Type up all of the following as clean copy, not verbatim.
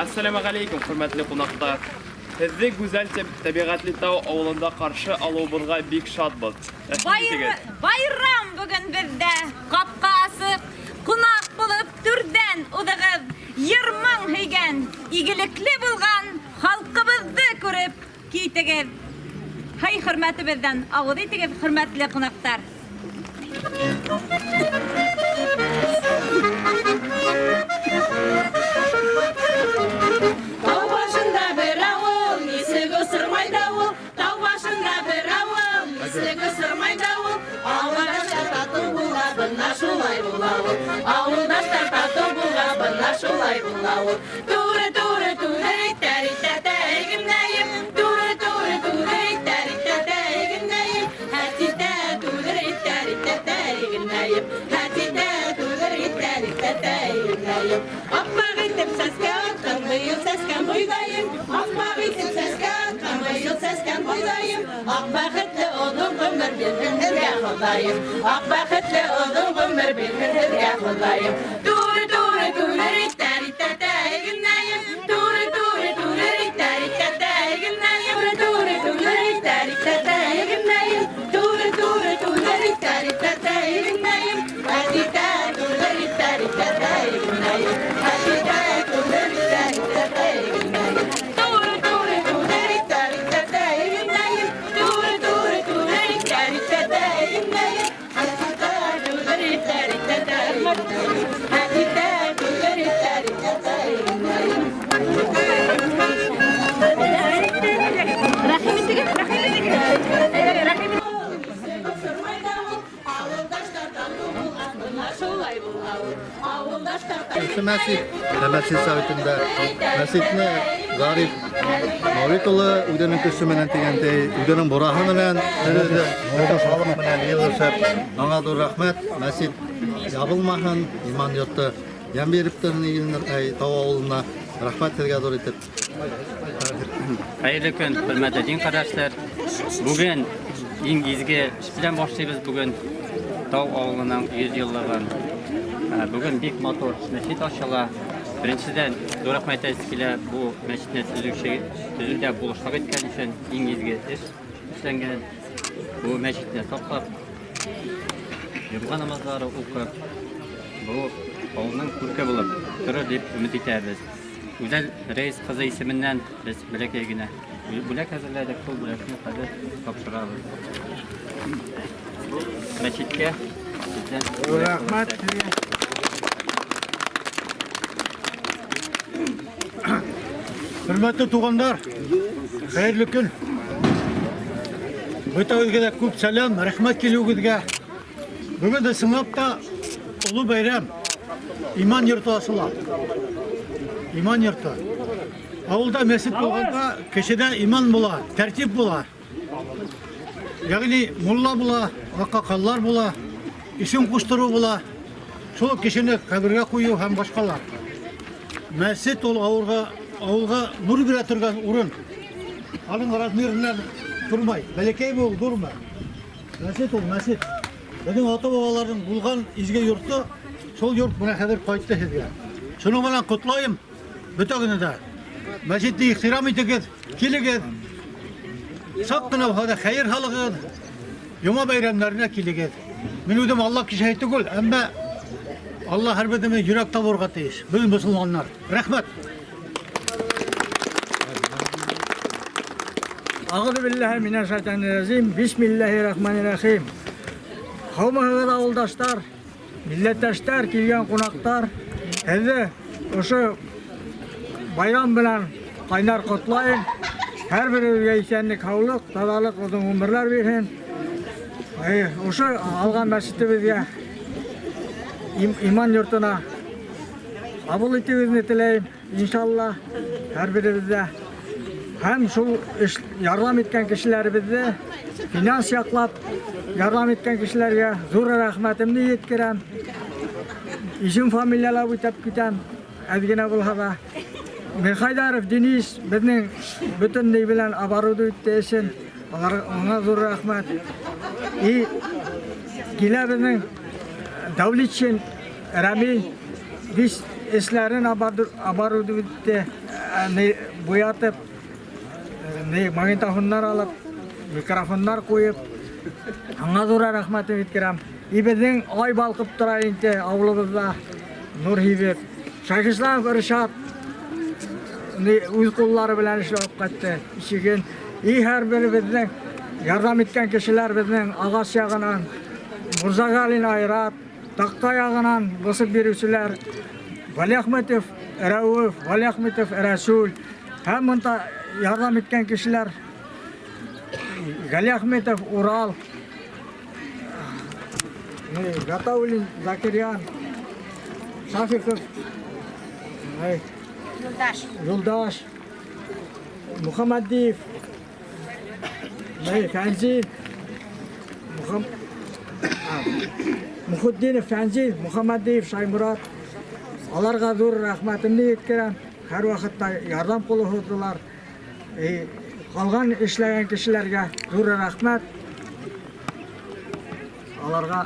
Әссәләмәғәләйкүм, хөрмәтле ҡунаҡтар! Һеҙҙе гүзәл тәбиғәтле Тау ауылында ҡаршы алыуыбыҙға бик шатбыҙ. Рәхим итегеҙ! Байрам бөгөн беҙҙә, ҡапҡа асыҡ, ҡунаҡ булып түрҙән уҙығыҙ, йыр-моң һөйгән, игелекле булған халҡыбыҙҙы күреп китегеҙ. Һый-хөрмәтебеҙҙән ауыҙ итегеҙ, хөрмәтле ҡунаҡтар! Тау башында бер ауыл, нисек осормай дауыл. Тау башында бер ауыл, нисек осормай дауыл. Ауылдаштар татыу була, бына шулай була ул. Ауылдаштар татыу була, бына шулай була ул. Туры, туры, туры, тәри, тәтәй, Туры, туры, туры, тәри, тәтәй, Хәтитә, туры, тәри, тәтәй, Хәтитә, туры, тәри, тәтәй, Аппаҡ итеп сәскә атҡан, быйыл сәскән бойҙайым. Аппаҡ итеп сәскә атҡан, быйыл сәскән бойҙайым. Аҡ бәхетле оҙон ғүмер бирһен һеҙгә Хоҙайым. Аҡ бәхетле оҙон ғүмер бирһен һеҙгә Хоҙайым. Туры, туры, туры, тәри, тәтәй, Туры, туры, туры, тәри, тәтәй, Туры, туры, туры, тәри, тәтәй, Туры, туры, туры, тәри, тәтәй, Хәтитә, туры, тәри, тәтәй, Хәтитә, туры, тәри, тәтәй, Туры, туры, туры, тәри, тәтәй, Туры, туры, туры, тәри, тәтәй, Хәтитә, туры, тәри, тәтәй, Хәтитә, туры, тәри, тәтәй. Рәхим итегеҙ, рәхим итегеҙ. Рәхим Ауылдаштар татыу булған, бына шулай була ул. Ауылдаштар Ошо мәсет, мәсет советында мәсетне Зариф Мәүлит улы үҙенең көсө менән тигәндәй, үҙенең бураһы менән төҙөҙө, халыҡ менән йыйылышып, аңа ҙур рәхмәт. Мәсет ябылмаһын, иман йорто йәм биреп торһон Илнур, әй, Тау ауылына. Рәхмәт һеҙгә ҙур итеп. Хәйерле көн, хөрмәтле дин ҡәрҙәштәр. Бүген иң изге эш белән башлыйбыҙ бүген Тау ауылының 100 йыллығын. Бүген бик матур мәчет ачыла. Беренседән, ҙур рәхмәт әйтәсе килә бу мәчетне төзүче, төзүдә булышлык иткән өсөн иң изге эш эшләнгән. Бу мәчетне саклап, йомға намазлары укып, бу авылның күрке булып торыр дип өмет итәбез. Гүзәл Рәис кызы исеменнән без бәләкәй генә бүләк әзерләдек, шул бүләкне хәзер тапшырабыз. Бу мәчеткә бездән Рәхмәт сезгә. Хөрмәтле туганнар, хәерле көн. Бөтәгеҙгә дә күп сәләм, рәхмәт килеүегеҙгә. Бөгөн дә чынлап та оло бәйрәм. Иман йорты асыла. Иман йорты. Авылда мәчет булганда кешедә иман була, тәртип була. Ягъни мулла була, аксакаллар була, исем куштыру була. Шул кешене кабергә кую һәм башкалар. Мәчет ул авылга, авылга нур бирә торган урын. Аның размерыннан тормай. Бәләкәйме ул, зурмы? Мәчет ул, мәчет. Безнең ата-бабаларның булган изге йорты, шул йорт менә хәзер кайтты сезгә. Шуның белән котлыйм бөтәгезне дә. Мәчетне ихтирам итегез, килегез. Сак кына булса да хәер һалыгыз. Йома бәйрәмнәренә килегез. Мин үзем Алла кешесе түгел, әмма Алла һәрберебезнең йөрәк табырга тиеш. Без мөселманнар. Рәхмәт. Ағуҙу билләһи минәш шайтанир-ражим. Бисмилләһир рахманир-рахим. Һаумыһығыҙ, ауылдаштар, милләттәштәр, килгән ҡунаҡтар. Һеҙҙе ошо байрам менән ҡайнар ҡотлайым. Һәр берегеҙгә иҫәнлек, һаулыҡ, таҙалыҡ, оҙон ғүмерләр бирһен. Ошо алған мәсетебеҙгә, иман йортона ҡабул итеүегеҙҙе теләйем, иншалла, һәр беребеҙҙә. Һәм шул эш ярҙам иткән кешеләребеҙҙе, финанс яҡлап ярҙам иткән кешеләргә ҙур рәхмәтемде еткерәм. Исем фамилиялап үтәп китәм, әҙ генә булһа да. Мирхайдаров Денис беҙҙең бөтөн ни белән оборудовать итте эшен. Алар аңа ҙур рәхмәт. И килә беҙҙең Дәүлетшин Рәмил весь эшләрен оборудовать итте, буятып, магнитофоннар алып, микрофоннар куеп, аңа зур рәхмәтем иткерәм. И безнең ай балкып тора инде авылыбызда, нур һибеп. Шайхислам Ришат үз куллары белән эшләп кайтты ишеген. И һәрберебезнең ярдәм иткән кешеләр безнең агач ягынан Мурзагалин Айрат, такта ягынан басып бирүчеләр Валиахметов Рәүф, Валиахметов Рәсүл һәм монда ярдәм иткән кешеләр Галиахметов Урал, Гатауллин Закирян, Шафиков Юлдаш. Юлдаш, Мухаммадиев, Фәнзил, Мухутдинов Фәнзил, Мухаммадиев Шаймурат. Аларга зур рәхмәтемне еткерәм. Һәр вакытта ярдәм кулы һуздылар. Калган эшләгән кешеләргә зур рәхмәт. Аларга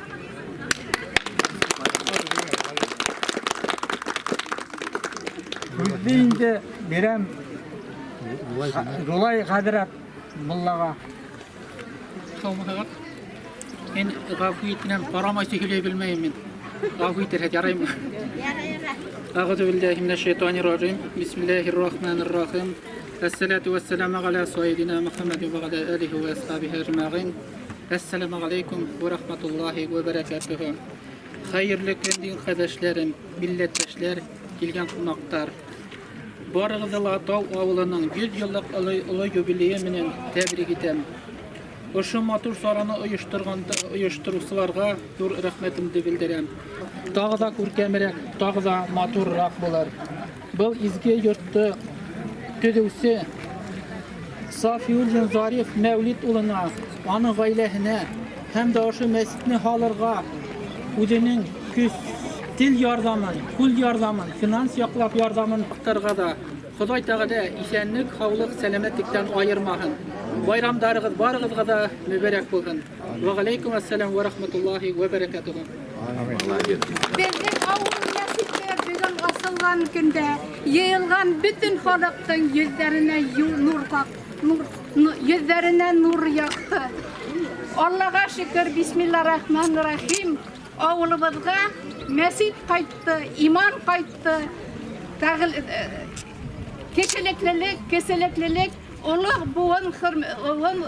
Сүзне инде бирәм Зулай хәзрәт муллага. Һаумыһыгыҙ. Мин ғәфү итенәм, ҡарамайса һөйләй белмәйем мин. Ғәфү итергә яраймы? Әғүзу билләһи минәш-шайтанир-раҗим. Бисмиллаһир-рахманир-рахим. Әссәләтү вәссәламу галя саййидина Мухаммад ва галя алихи ва асхабихи әҗмәгыйн. Әссәламу алейкум ва рахматуллаһи ва баракатуһу. Хәерле көн дин кардәшләрем, милләттәшләр, килгән кунаклар. Барыгызны ла Тау авылының 100 еллык олы юбилее менән тәбрик итәм. Ошо матур сараны оештыручыларга зур рәхмәтемне белдерәм. Тагы да күркәмрәк, тагы да матуррак булыр. Был изге йортты төзүче Сафиуллин Зариф Мәүлид улына, аның гаиләһенә һәм дә ошо мәсҗидне һалырга үзенең көч, тел ярдәмен, кул ярдәмен, финанс яклап ярдәмен торга да Ходай Тәгалә исәнлек, һаулык, сәламәтлектән аермаһын. Байрамдарыгыз барыгызга да мөбарәк булһын. Ва алейкум ассалам ва рахматуллахи ва баракатуху. Безнең авыл мәчете бүген асылган көндә йыйылган бөтен халыктың йөзләренә нур нур, йөзләренә нур якты. Аллага шөкер, бисмилларахман-рахим. Авылыбызга мәчет кайтты, иман кайтты. Кешелеклелек, кеселеклелек, олы буын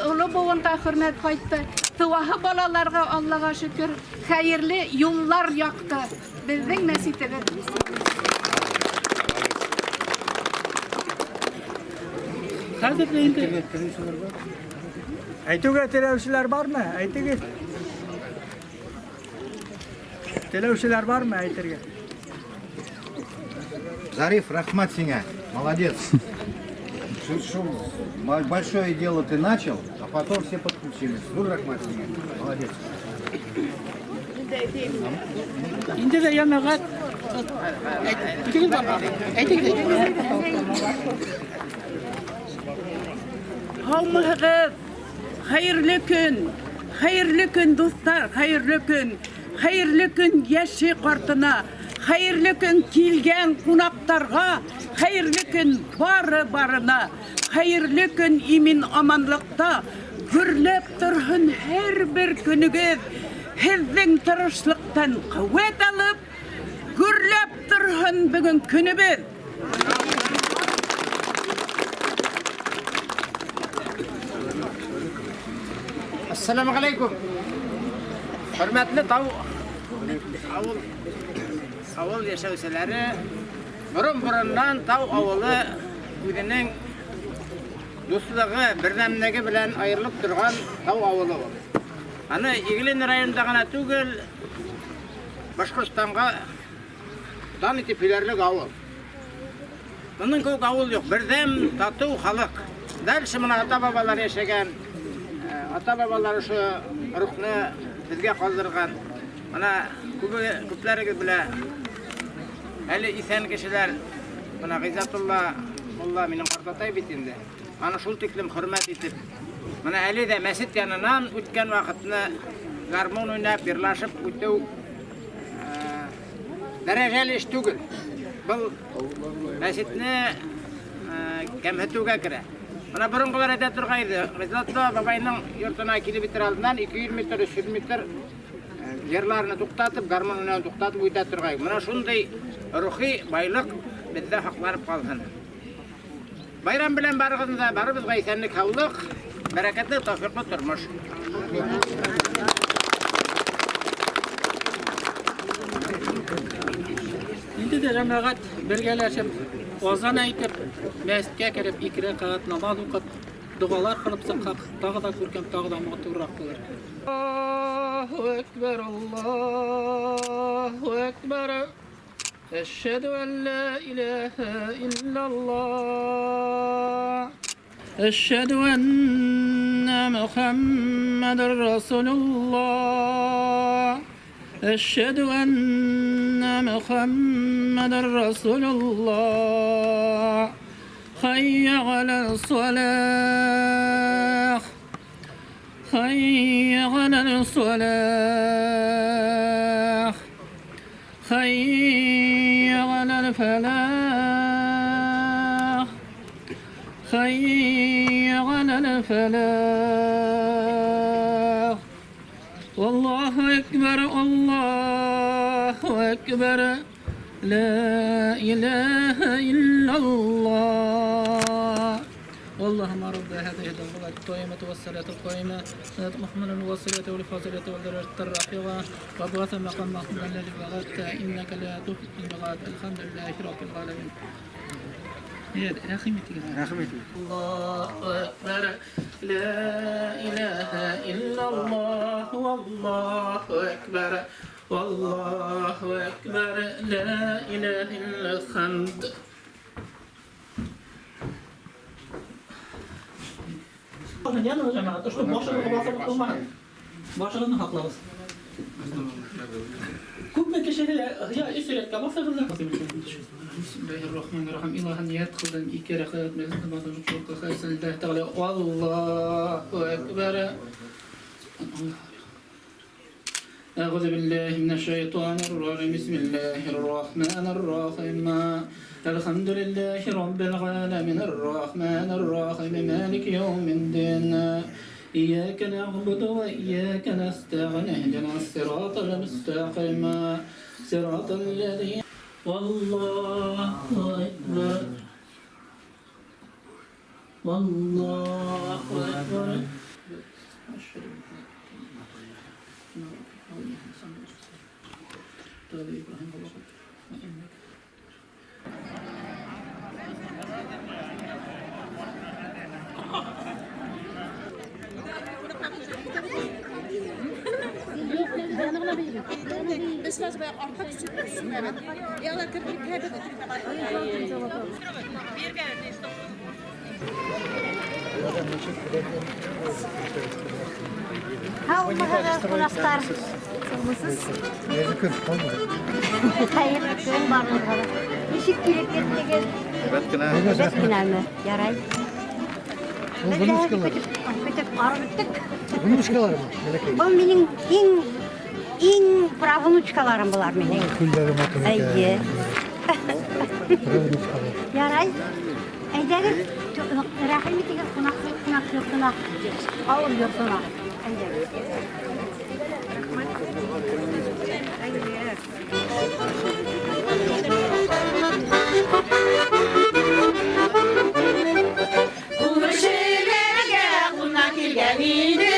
олы буынга хөрмәт кайтты. Туаһы балаларга Аллага шөкер, хәерле юллар якты. Безнең мәчетебез. Хәзер дә инде Әйтүгә теләүчеләр бармы? Әйтегез. Теләүчеләр бармы әйтергә? Зариф, рәхмәт сиңа. Молодец. Большое дело ты начал, а потом все подключились. Зур рәхмәт сиңа. Молодец. Инде дә җәмәгать әйтегез бармы? Әйтегез. Һаумыһыгыҙ! Хәйерле көн! Хәйерле көн, дуҫтар, хәйерле көн! Хәйерле көн йәше ҡартына, хәйерле көн килгән ҡунаҡтарға, хәйерле көн бары барына, хәйерле көн имин аманлыҡта, гөрләп торһон һәр бер көнөгөҙ. Һеҙҙең тырышлыҡтан ҡеүәт алып, гөрләп торһон бөгөн көнөбөҙ. Ассаламу алейкум. Хөрмәтле Тау авыл яшәүселәре, борын-борыннан Тау авылы үзенең дуслыгы, бердәмлеге белән аерылып торган Тау авылы ул. Аны Иглин районында гына түгел, Башкортстанга дан итеп һөйләрлек авыл. Моның кеүек авыл юк. Бердәм, тату халык. Дальше менә ата-бабалар яшәгән, ата-бабалар ошо рухны безгә калдырган. Менә күпләрегез белә, әле исән кешеләр, менә Гыйззәтулла мулла минем картатай бит инде. Аны шул тиклем хөрмәт итеп, менә әле дә мәчет яныннан үткән вакытны гармун уйнап, йырлашып үтү. Дәрәжәле эш түгел. Был мәсетне кәмһетеүгә керә. Мына боронғолар әйтә торғайны, Ғиззатулла бабайның йортона килеп етер алдынан 200 метр, 300 метр йырларны туҡтатып, гармун уйнауын туҡтатып үтә торғайны. Мына шундай рухи байлыҡ беҙҙә һаҡланып ҡалһын. Байрам белән барығыҙҙы да, барыбыҙға иҫәнлек, һаулыҡ, бәрәкәтле, тауфиҡлы тормош. Инде дә җәмәгать бергәләшеп, азан әйтеп, мәсҗидкә кереп, ике рәкәгать намаз укып, догалар кылып чыксак, тагы да күркәм, тагы да матуррак булыр. Аллаһу акбар, Аллаһу акбар. Әшһәду ан ла илаһа иллаллаһ. Әшһәду анна Мухаммадар Расулуллаһ. Әшһәду анна Мухаммадар Расулуллаһ. Хайя аля салах. Хайя аля салах. Хайя аля фалах. Хайя аля фалах. Аллаһу акбар, Аллаһу акбар. Ла илаһа иллаллаһ. اللهم رب هذه الدعوة الطيبة والصلاة القائمة صلاة محمد والصلاة والفاضلة والدرجة الرافعة وابعث مقام محمود الذي بلغت إنك لا تخلف الميعاد. الحمد لله رب العالمين. الله أكبر لا إله إلا الله والله أكبر والله أكبر لا إله إلا الحمد. Башығыҙны һаҡлағыҙ. Күпме кешегә я өс рәткә баҫығыҙ. Бисмиллаһир-рахманир-рахим. Илаһи ният ҡылдым ике рәкәгать мәсҗид намазын укып, Аллаһу акбар. أعوذ بالله من الشيطان الرجيم. بسم الله الرحمن الرحيم. الحمد لله رب العالمين الرحمن الرحيم مالك يوم الدين. إياك نعبد وإياك نستعين اهدنا الصراط المستقيم صراط الذين والله أكبر والله أكبر. Һаумыһығыҙ, ҡунаҡтар. Хәйерле көн барлығыҙға. Нисек килеп еттегеҙ? Әйбәт кенә. Әйбәт кенәме? Ярай. Беҙ ҙә көтөп арып бөттөк. Внучкаларымы? Был минең иң правнучкаларым былар минең. Күлдәге матур икән. Эйе. Правнучкалар. Ярай. Әйҙәгеҙ, рәхим итегеҙ, ҡунаҡ йортона, ауыл йортона. Әйҙәгеҙ. Күршеләргә ҡунаҡ килгән ине,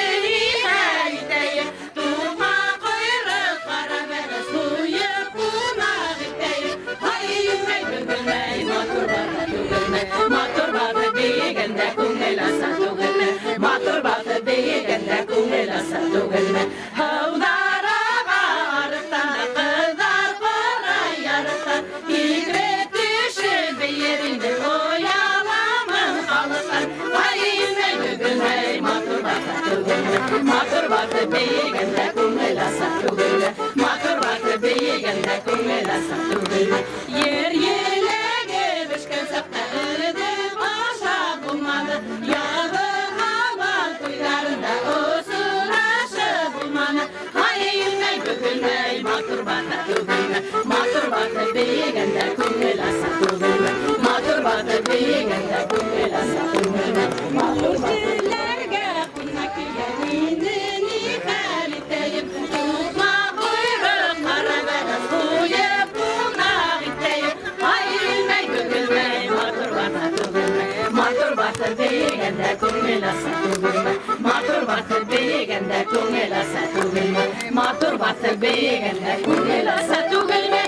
хәл итәйек. Тума ҡойроҡ, ҡара бәрәс ҡуйып, ҡунаҡ итәйек. Һай, өйөлмәй, бөгөлмәй, матур баҙы түгелме? Матур баҙы бейегәндә күңел аса түгелме? Матур баҙы бейегәндә күңел аса түгелме? Һыуҙар аға арыҡтан да ҡыҙҙар ҡарай ярыҡтан. Һикереп төшөп бейер инде ояламын халыҡтан. Һай, өйөлмәй, бөгөлмәй, матур баҙы түгелме? Матур баҙы бейегәндә күңел аса түгелме? Матур баҙы бейегәндә күңел аса түгелме? Ер еләге бешкән саҡта өҙөп ашап булманы. Яҙы һабан туйҙарында осрашып булманы. Һай, өйөлмәй, бөгөлмәй, матур баҙы түгелме? Матур баҙы баҫып бейегәндә күңел аса түгелме? Матур баҫып бейегәндә күңел аса түгелме? Матур Күршеләргә ҡунаҡ килгән ине, ни хәл итәйем? Тотма ҡойроҡ, ҡара бәләс ҡуйып, ҡунаҡ итәйем. Ай, үлмәй, бөгөлмәй, матур баҫа түгелме? Матур баҫып бейегәндә күңел аса түгелме? Матур баҫып бейегәндә күңел аса түгелме? Матур баҫып бейегәндә күңел аса түгелме?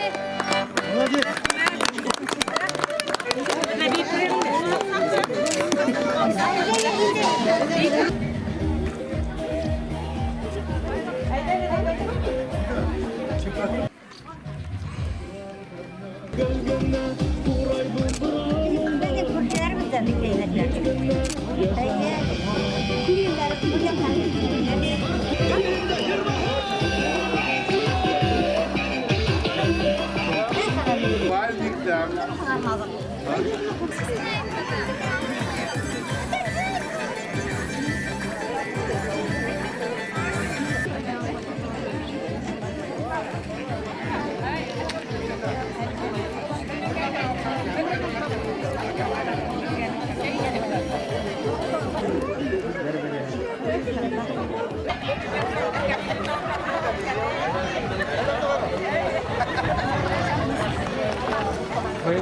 Беҙҙең күршеләребеҙ ҙә бик һәйбәтләр. Әйе. Килендәре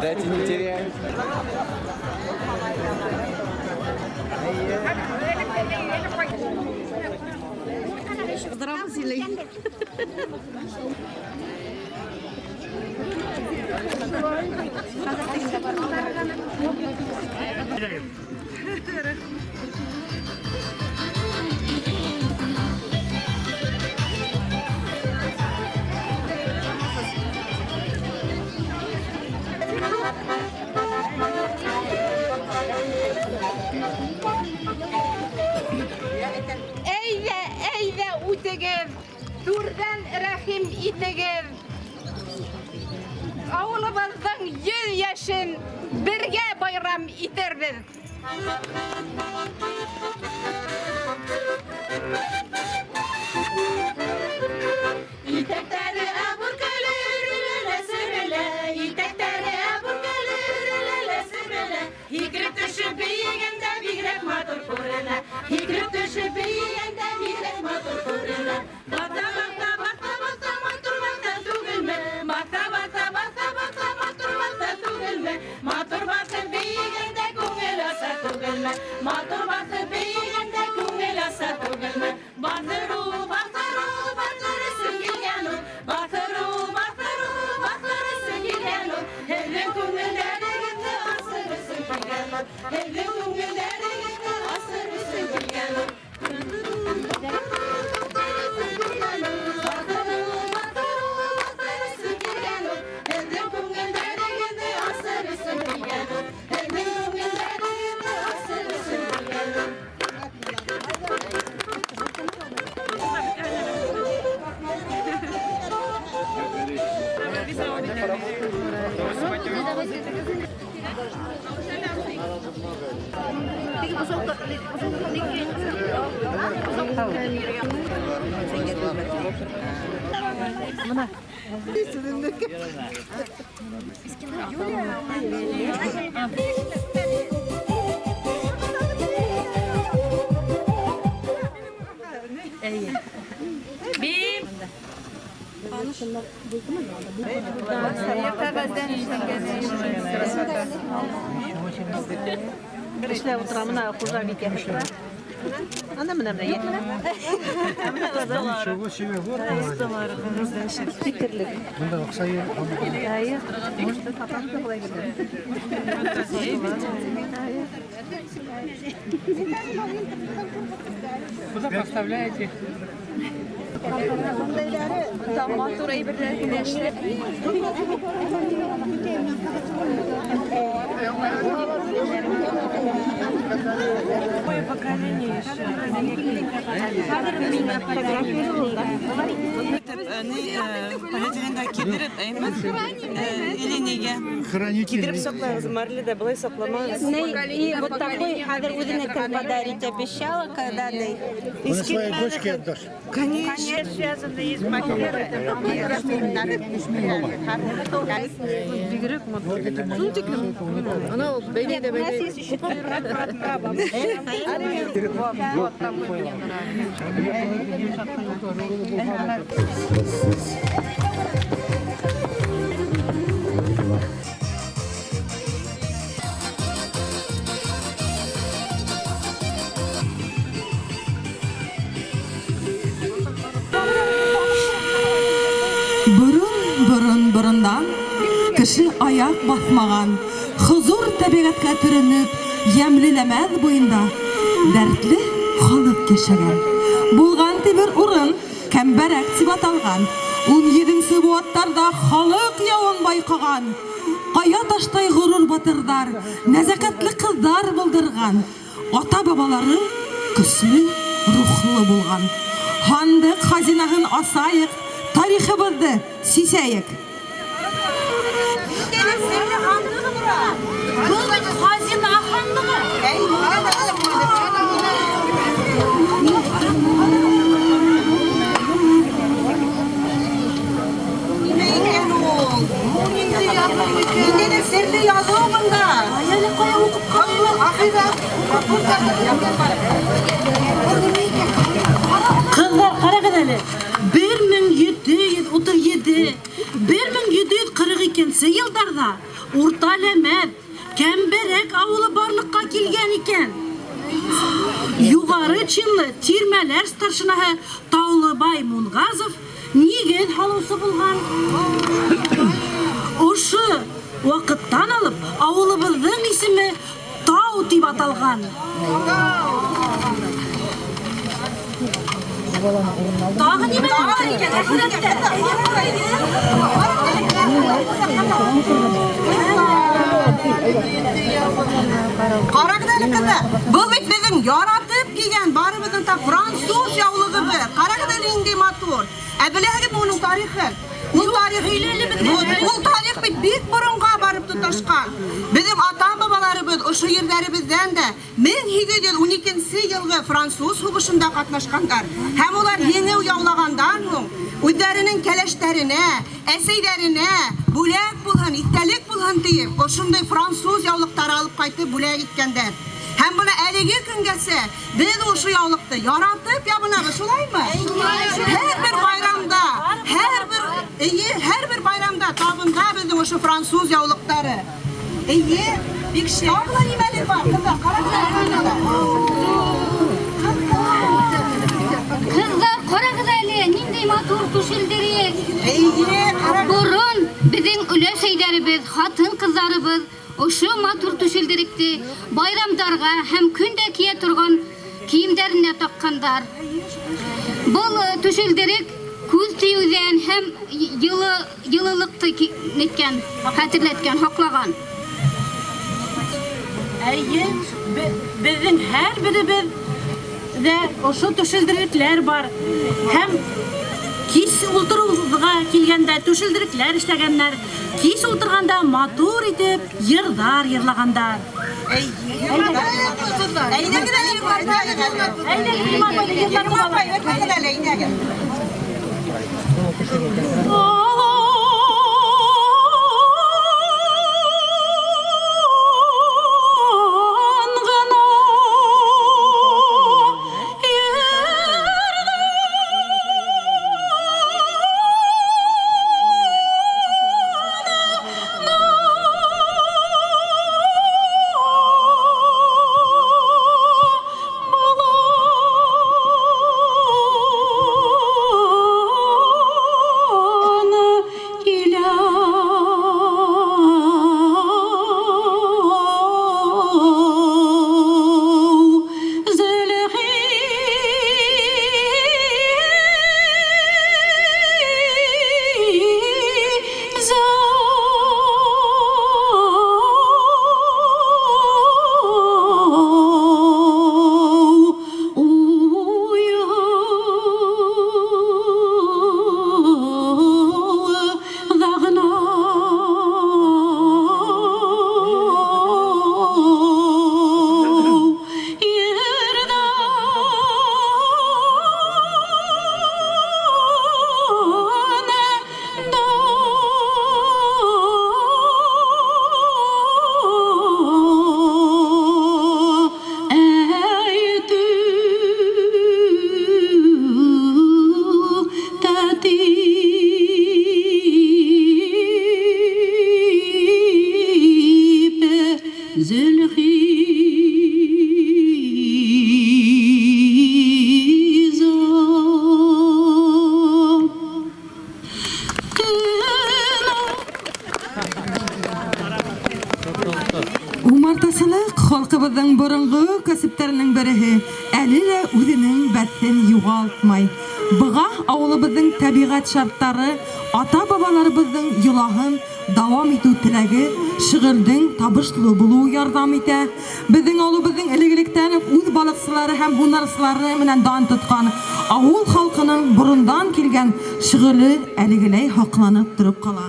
Дайте не теряем. Әйҙә, әйҙә үтегеҙ, түрҙән рәхим итегеҙ. Ауылыбыҙҙың 100 йәшен бергә байрам итербеҙ. Итәктәре әбүркәле өрөлә сөрөлә, итәктәре әбүркәле өрөлә сөрөлә. Һикереп төшөп бейегәндә бигерәк матур күренә. Һикереп төшөп бейегәндә бигерәк матур күренә. Баҫа, баҫа, баҫа, баҫа, матур баҫа түгелме? Баҫа, баҫа, баҫа, баҫа, матур баҫа түгелме? Матур баҫып бейегәндә күңел аса түгелме? Матур баҫып бейегәндә күңел аса түгелме? Баҫыр ул, баҫыр ул, баҫыр өсөн килгән ул. Баҫыр ул, баҫыр ул, баҫыр өсөн килгән ул. Һеҙҙең күңелдәрегеҙҙе асыр өсөн килгән ул. Һеҙҙең күңелдәрегеҙҙе асыр өсөн килгән ул. Баҫыр ул, баҫыр ул, баҫыр өсөн килгән ул. Һеҙҙең күңелдәрегеҙҙе асыр өсөн килгән ул. Һеҙҙең күңелдәрегеҙҙе асыр өсөн килгән ул. Эшләп утыра, мына хужабикә. Ана мына мына. Мына осталары. Фикерлек. Бында аҡса юҡ. Әйе. Может, атам да былай бирә. Куда поставляете? Матур әйберләр генә эшләп. Какое поколение еще? Полиэтиленгә кидереп, әйме, или не Музейга. Хранитель. Китереп саҡлағыҙ, марлида былай саҡламағыҙ. И вот такой хәҙер үҙенекен подарить обещала, когда Он своей дочке отдашь. Конечно. Бигерәк матур. Шуның тиклем. Анау бәйләй дә бәйләй. Вот такой мне нравится. Борон, борон, борондан кеше аяҡ баҫмаған, хозур тәбиғәткә төрөнөп, йәмле Ләмәҙ буйында дәртле халыҡ йәшәгән. Булған ти бер урын, Кәмбәрәк тип аталған. 17 быуаттарҙа халыҡ яуын байҡаған. Ҡая таштай ғорур батырҙар, нәзәкәтле ҡыҙҙар булдырған. Ата-бабалары көслө рухлы булған. Һандыҡ хазинаһын асайыҡ, тарихыбыҙҙы сисәйек. Был бит хазина һандығы. Ниндәйҙер серле яҙыу бында. Әле ҡая уҡып ҡарайым. Ҡыҙҙар, ҡарағыҙ әле. 1737, 1742 йылдарҙа Урта Ләмәҙ, Кәмбәрәк ауылы барлыҡҡа килгән икән. Юғары чинлы тирмәләр старшинаһы Таулыбай Мунгазов нигеҙ һалыусы булған. Ошо ваҡыттан алып ауылыбыҙҙың исеме Тау тип аталған. Тағы нимәләр бар икән, әхирәттә? Ҡарағыҙ әле, ҡыҙҙар. Был бит беҙҙең яратып кейгән барыбыҙҙың да француз яулығыбыҙ. Ҡарағыҙ әле, ниндәй матур. Ә беләһегеҙме уның тарихын? Ул тарих ул тарих бит бик боронға барып тоташҡан. Беҙҙең ата-бабаларыбыҙ ошо ерҙәребеҙҙән дә 1812 йылғы француз һуғышында ҡатнашҡандар. Һәм улар еңеү яулағандан һуң үҙҙәренең кәләштәренә, әсәйҙәренә бүләк булһын, иҫтәлек булһын тиеп, ошондай француз яулыҡтары алып ҡайтып бүләк иткәндәр. Һәм бына әлеге көнгәсә беҙ ошо яулыҡты яратып ябынабыҙ, шулаймы? Һәр бер байрамда, һәр бер, эйе, һәр бер байрамда табында беҙҙең ошо француз яулыҡтары. Эйе, бик шәп. Тағы ла нимәлер бар, ҡыҙҙар, ҡарағыҙ әле. Ҡыҙҙар, ҡарағыҙ әле, ниндәй матур түшелдерек. Эйе, ҡарағыҙ. Борон беҙҙең өләсәйҙәребеҙ, ҡатын-ҡыҙҙарыбыҙ ошо матур түшелдеректе байрамдарға һәм көндә кейә торған кейемдәренә таҡҡандар. Был түшелдерек күҙ тейеүҙән һәм йылылыҡты ниткән, хәтерләткән, һаҡлаған. Эйе, беҙҙең һәр беребеҙ ҙә ошо түшелдерекләр бар. Һәм кис ултырыуға килгәндә түшелдерекләр эшләгәннәр. Кис ултырғанда матур итеп йырҙар йырлағандар. Әйҙәгеҙ әле, Әйҙәгеҙ әле, әйҙәгеҙ. Балан. Зөлхиза. Умартасылыҡ халҡыбыҙҙың боронғо кәсептәренең береһе, әле лә үҙенең бәҫен юғалтмай. Быға ауылыбыҙҙың тәбиғәт шарттары, ата-бабаларыбыҙҙың йолаһын дауам итеү теләге, шөғөлдөң табышлы булыуы ярҙам итә. Беҙҙең ауылыбыҙҙың элек-электән үк үҙ балыҡсылары һәм һунарсылары менән дан тотҡан ауыл халҡының борондан килгән шөғөлө әлегеләй һаҡланып тороп ҡала.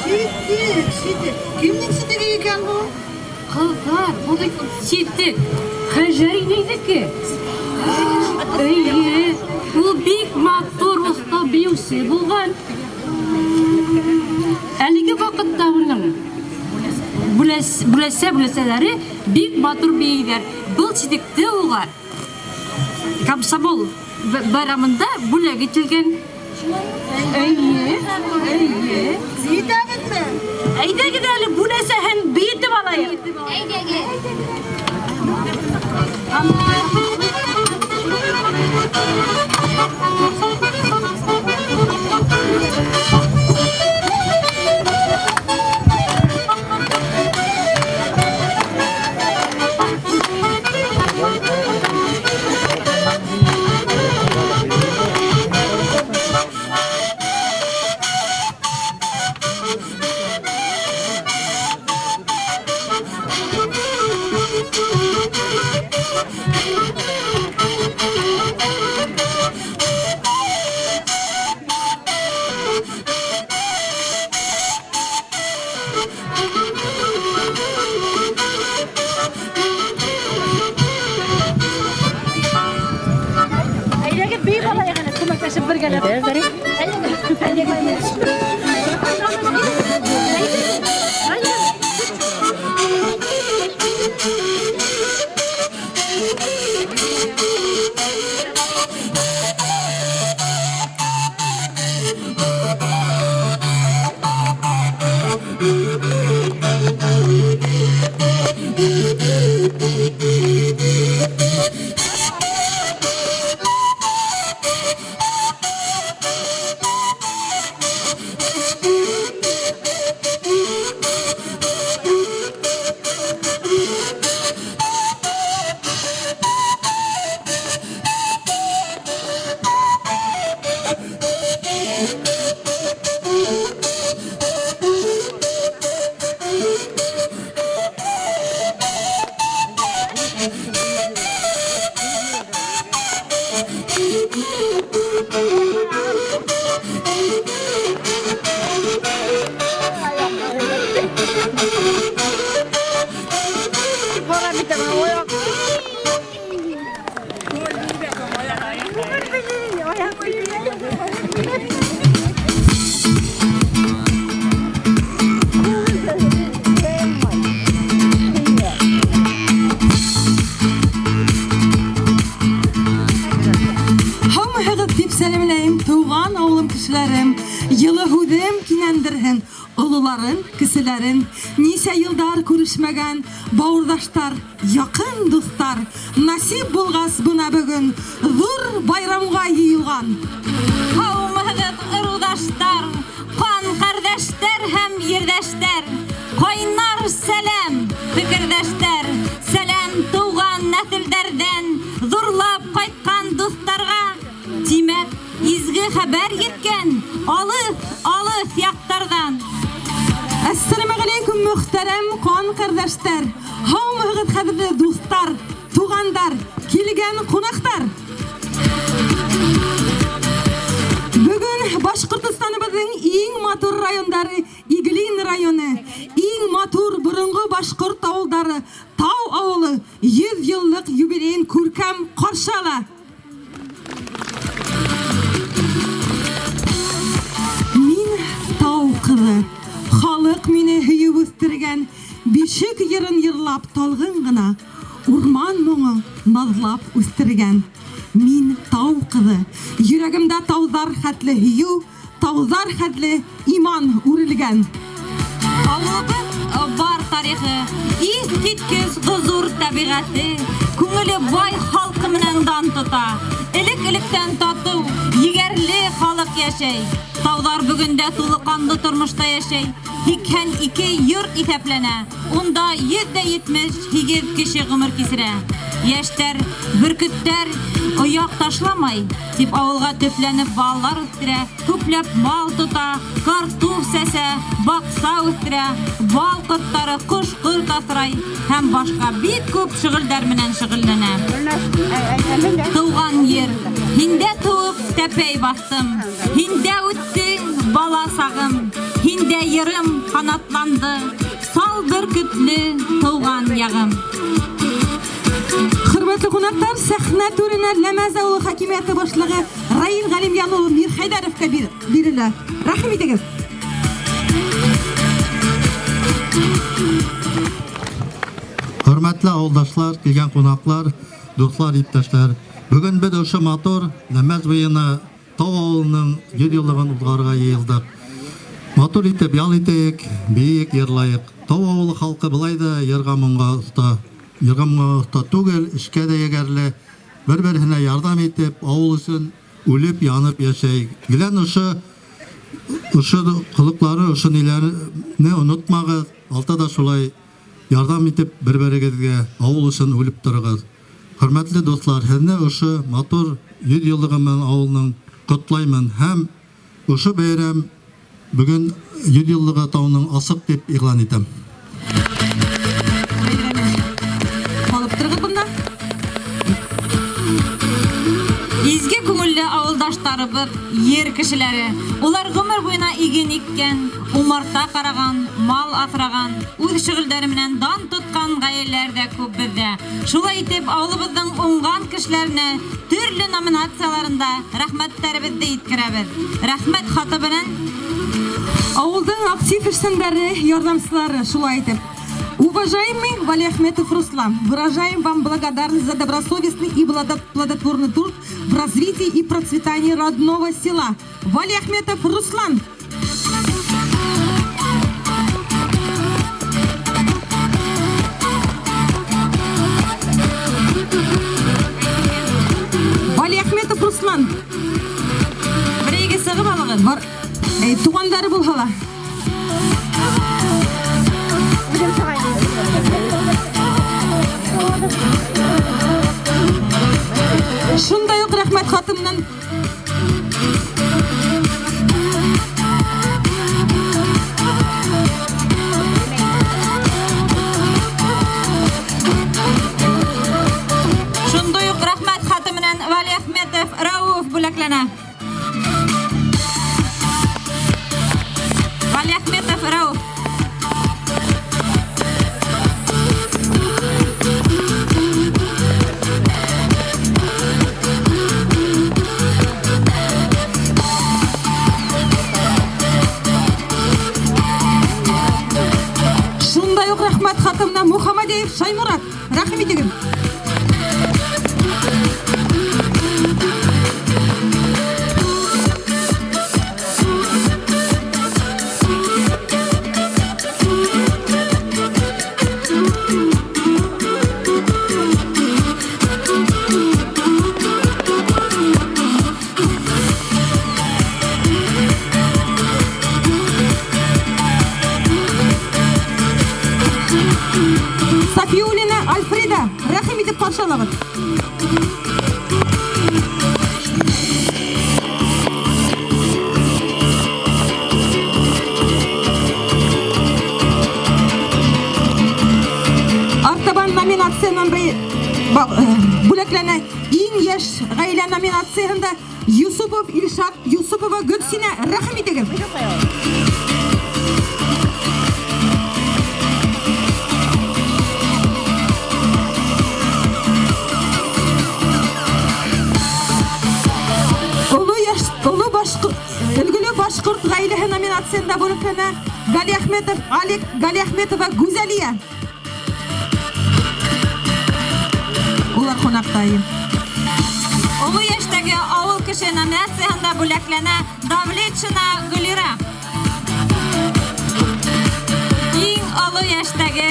Ситек, ситек. Кемдең ситеге икән бу? Ҡыҙҙар, был бит ситек. Хәжәр инәйҙеке. Эйе, ул бик матур оҫта бейеүсе булған. Әлеге ваҡытта уның бүләсә-бүләсәләре бик матур бейейҙәр. Был ситекте уға комсомол байрамында бүләк ителгән. Эйе, эйе. Бейетәбеҙме? Әйҙәгеҙ әле бүләсәһен бейетеп алайыҡ. Әйҙәгеҙ. Әйҙәгеҙ бейеп алайыҡ әле, күмәкләшеп бергәләп. Әйҙәгеҙ, Һаумыһығыҙ тип сәләмләйем, тыуған ауылым кешеләрем. Йылы һүҙем кинәндерһен, ололарын, кеселәрен. Нисә йылдар күрешмәгән бауырҙаштар, яҡын дуҫтар. Насип булғас бына бөгөн ҙур байрамға йыйылған. Һаумыһығыҙ, ырыуҙаштар, ҡан ҡәрҙәштәр һәм ерҙәштәр. Ҡайнар сәләм, фекерҙәштәр. Сәләм тыуған нәҫелдәрҙән, ҙурлап ҡайтҡан дуҫтарға. Тимәк, изге хәбәр еткән алыҫ-алыҫ яҡтарҙан. Әссәләмәғәләйкүм, мөхтәрәм ҡан ҡәрҙәштәр. Һаумыһығыҙ, ҡәҙерле дуҫтар, туғандар, килгән ҡунаҡтар. Бөгөн Башҡортостаныбыҙҙың иң матур райондары Иглин районы, иң матур боронғо башҡорт ауылдары Тау ауылы 100 йыллыҡ юбилейын күркәм ҡаршы ала. Мин тау ҡыҙы, халыҡ мине һөйөп үҫтергән, бишек йырын йырлап талғын ғына, урман моңо наҙлап үҫтергән. Мин тау ҡыҙы, йөрәгемдә тауҙар хәтле һөйөү, тауҙар хәтле иман үрелгән. Ауылыбыҙ бар тарихы, иҫ киткес ғозур тәбиғәте, күңеле бай халҡы менән дан тота. Элек-электән татыу, егәрле халыҡ йәшәй. Тауҙар бөгөн дә тулы ҡанлы тормошта йәшәй. 82 йорт иҫәпләнә. Унда 178 кеше ғүмер кисерә. Йәштәр, бөркөттәр ояҡ ташламай, тип ауылға төпләнеп балалар үҫтерә, күпләп мал тота, картуф сәсә, баҡса үҫтерә, бал ҡорттары, ҡош-ҡорт аҫрай һәм башҡа бик күп шөғөлдәр менән шөғөлләнә. Тыуған ер, һиндә тыуып тәпәй баҫтым, һиндә үтте бала сағым, һиндә йырым ҡанатланды, сал бөркөтлө тыуған яғым. Хөрмәтле ҡунаҡтар, сәхнә түренә Ләмәз ауылы хакимиәте башлығы Раил Ғәлимйән улы Мирхәйҙәровҡа бирелә. Рәхим итегеҙ. Хөрмәтле ауылдашлар, килгән ҡунаҡлар, дуҫлар, иптәшләр. Бөгөн беҙ ошо матур Ләмәз буйына Тау ауылының 100 йыллығын уҙғарырға йыйылдыҡ. Матур итеп ял итәйек, бейек, йырлайыҡ. Тау ауылы халҡы былай ҙа йырға моңға оҫта. Йырға моңға оҫта түгел, эшкә ҙә егәрле, бер-береһенә ярҙам итеп, ауыл өсөн үлеп, янып йәшәй. Гелән ошо ҡылыҡлары, ошо ниләрне онотмағыҙ. Алта да шулай ярҙам итеп бер-берегеҙгә ауыл өсөн үлеп тороғоҙ. Хөрмәтле дуҫлар, һеҙҙе ошо матур 100 йыллығы менән ауылының ҡотлаймын һәм ошо бәйрәм бөгөн 100 йыллығы тауының асыҡ тип иғлан итәм. Алып торығыҙ бында. Изге күңелле ауылдаштарыбыҙ, ер кешеләре. Улар ғүмер буйына иген иккән, умарта ҡараған, мал аҫраған, үҙ шөғөлдәре менән дан тотҡан ғаиләләр ҙә күп беҙҙә. Шулай итеп, ауылыбыҙҙың уңған кешеләренә төрлө номинацияларында рәхмәттәребеҙҙе еткерәбеҙ. Рәхмәт хаты менән ауылдың актив эшсәндәре, ярҙамсылары шулай итеп. Уважаемый Валиахметов Руслан, выражаем вам благодарность за добросовестный и плодотворный труд в развитии и процветании родного села. Валиахметов Руслан. Валиахметов Руслан. Берегә сығып алығыҙ. Бар. Туғандары булһа ла. Шундай уҡ рәхмәт хаты менән Шундай уҡ рәхмәт хаты менән Валиахметов Рауф бүләкләнә. Валиахметов Рауф. Шундай уҡ рәхмәт хаты менән Мухаммадиев Шаймурат. Рәхим итегеҙ. Сафиуллина Альфреда, рәхим итеп ҡаршы алабыҙ. Артабан номинацияһынан бүләкләнә иң йәш ғаилә номинацияһында Юсупов Илшат, Юсупова Гөлсинә, рәхим итегеҙ. Өлгөлө башҡорт ғаиләһе номинацияһында бүләкләнә Галиәхмәтов Алик, Галиәхмәтова Гүзәлиә. Улар ҡунаҡта. оло йәштәге авыл кеше номинацияһында бүләкләнә Давлетшина Гөлира. Иң оло йәштәге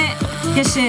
кеше.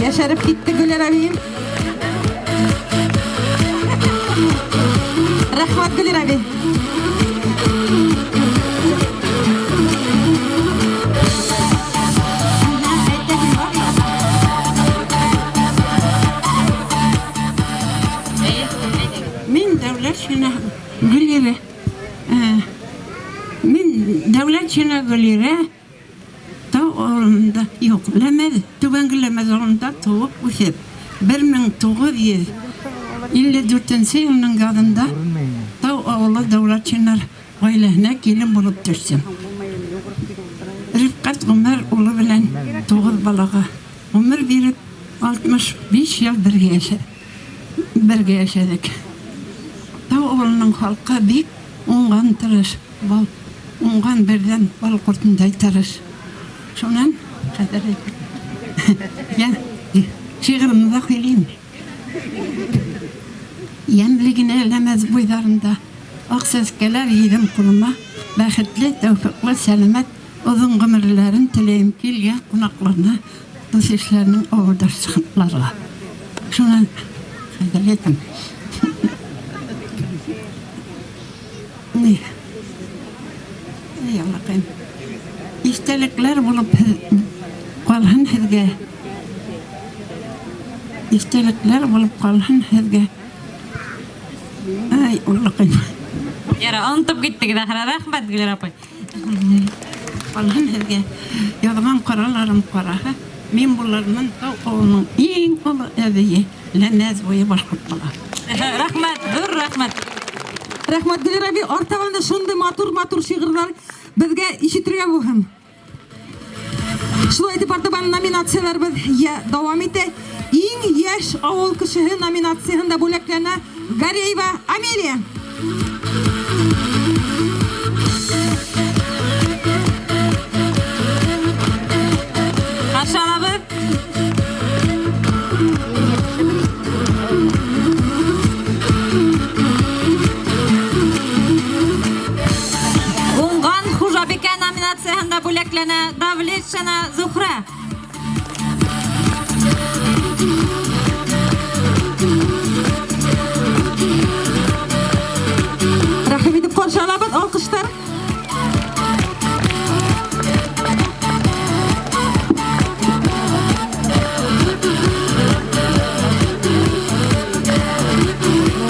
Йәшәреп китте Гөләр әбием. Рәхмәт, Гөләр әби. Мин Дәүләтшина Гөлирә. Мин Дәүләтшина Гөлирә тау авылында, юк, Ләмәз, Түбәнге Ләмәз авылында туып үҫеп, 1954 елның язында тау авылы Дәүләтшиннар ғаиләһенә килен булып төштем. Рифкать Ғүмәр улы белән 9 балаға ғүмер биреп, 65 йыл бергә йәшәнек. Тау авылының халҡы бик уңған тырыш, бал, уңған берҙән бал ҡортондай тырыш. Шунан хәҙер я, шиғырымды ҙа һөйләйем. Йәмле генә Ләмәз буйҙарында аҡ сәскәләр йыйҙым ҡулыма, бәхетле, тәүфиҡлы, сәләмәт оҙон ғүмерләрен теләйем килгән ҡунаҡларына, дуҫ-иштәренең ауылдашларға. Шунан хәҙер әйтәм. Ни? Эй, Аллаҡайым. Иҫтәлектәр булып ҡалһын һеҙгә. Иҫтәлектәр булып ҡалһын һеҙгә. Ай, Аллаҡайым. Яра, онотоп киттегеҙ ахыры. Рәхмәт, Гөләр апай. Ҡалһын һеҙгә. Яҙған ҡараларым ҡараһы, мин булырмын тау ауылының иң оло әбейе, Ләмәз буйы башҡорт бала. Рәхмәт, ҙур рәхмәт. Рәхмәт, Гөләр әбей. Артабан да шундай матур-матур шиғырҙар беҙгә ишетергә булһын. Шулай итеп артабан номинацияларыбыҙ дауам итә. Иң йәш ауыл кешеһе номинацияһында бүләкләнә Гареева Амелия. Қаршы алабыҙ. Уңған хужабикә номинацияһында бүләкләнә Давлетшина Зухра. Рәхим итеп ҡаршы алабыҙ, алҡыштар.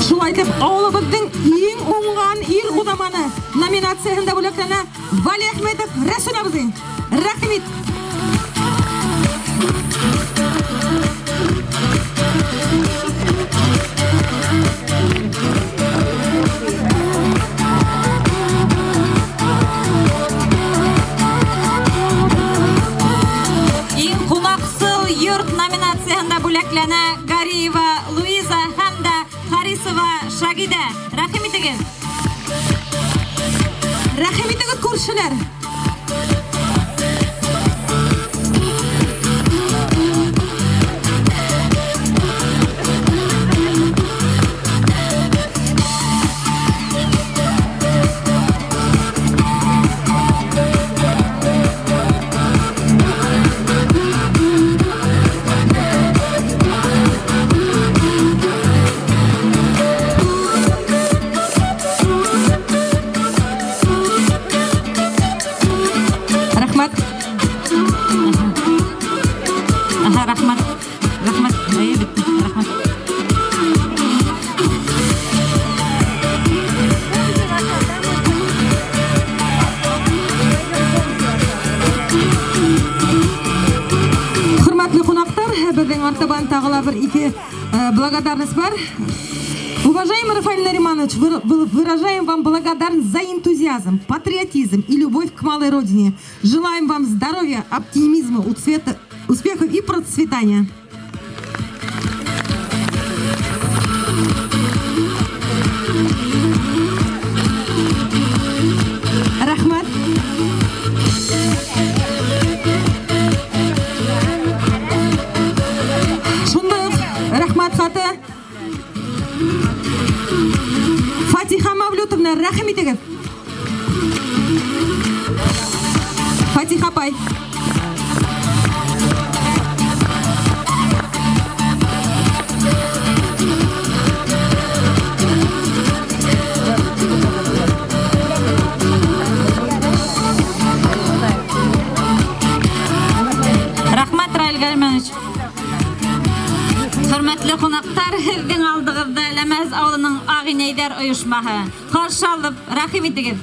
Шулай итеп, ауылыбыҙҙың иң уңған ир уҙаманы номинацияһында бүләкләнә Вали Әхмәтов Рәсүл абзый. Рәхим ит. Иң ҡунаҡсыл йорт номинацияһында бүләкләнә Гариева Луиза һәм дә Харисова Шагиҙә. Рәхим итегеҙ. Рәхим итегеҙ, күршеләр. Рәхмәт. Аһа, рәхмәт. Рәхмәт. Әйе, бөттө. Рәхмәт. Хөрмәтле ҡунаҡтар, беҙҙең артабан тағы ла бер ике благодарность бар. Уважаемый Рафаэль Нариманович, выражаем вам благодарность за энтузиазм, патриотизм и любовь к малой родине. Желаем вам здоровья, оптимизма, успехов и процветания. Рәхмәт. Шундай уҡ рәхмәт хаты. Фатиха Мавлютовна, рәхим итегеҙ. Фатиха апай. Рәхмәт, Раил Галимович. Хөрмәтле ҡунаҡтар, һеҙҙең алдығыҙҙа Ләмәз ауылының Ағ инәйҙәр ойошмаһы. Ҡаршы алып, рәхим итегеҙ.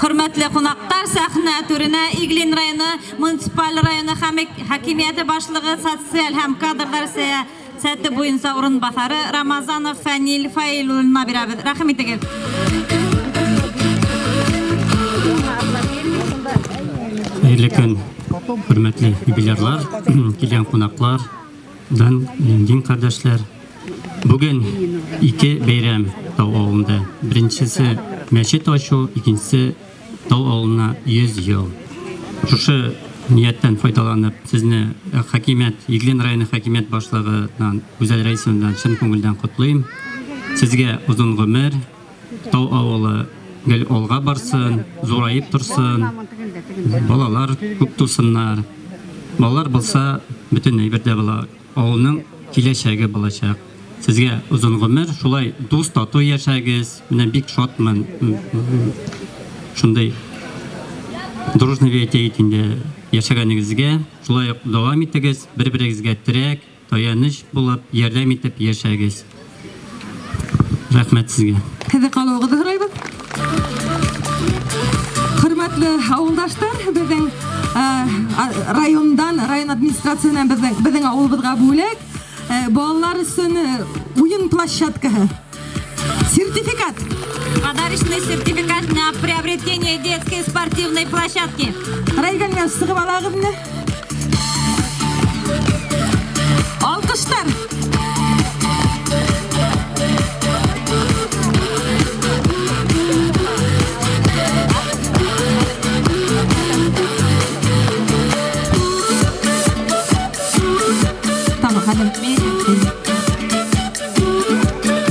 Хөрмәтле ҡунаҡтар, сәхнә түренә Иглин районы муниципаль районы хакимиәте башлығы социаль һәм кадрлар сәйәсәте буйынса урынбаҫары Рамазанов Фәнил Фаил улына бирәбеҙ. Рәхим итегеҙ. Хәйерле көн, хөрмәтле юбилярлар, килгән ҡунаҡлар, дин ҡәрҙәшләр. Бүген ике бәйрәм Тау авылында. Беренчесе мәчет ачу, икенчесе Тау авылына 100 ел. Шушы нияттән файдаланып, сезне хакимият, Иглин районы хакимият башлыгыннан Гүзәл Рәисовнадан чын күңелдән котлыйм. Сезгә озын гомер, Тау авылы гел алга барсын, зураеп торсын, балалар күп тусыннар. Балалар булса, бөтен әйбер дә була. Авылның киләчәге булачак. Сезгә озын гомер, шулай дус, тату яшәгез. Менә бик шатмын. Шундый дружный әйтәйек инде яшәгәнегезгә. Шулай ук дәвам итегез, бер-берегезгә терәк, таяныч булып, ярдәм итеп яшәгез. Рәхмәт сезгә. Һеҙҙе ҡалыуығыҙҙы һорайбыҙ. Хөрмәтле ауылдаштар, беҙҙең райондан, район администрацияһынан беҙҙең, беҙҙең ауылыбыҙға бүләк, балалар өсөн уйын площадкаһы. Сертификат. Подарочный сертификат на приобретение детской спортивной площадки. Райгәнгә сығып алағыҙ менә. Алҡыштар. Тамам, хәҙер.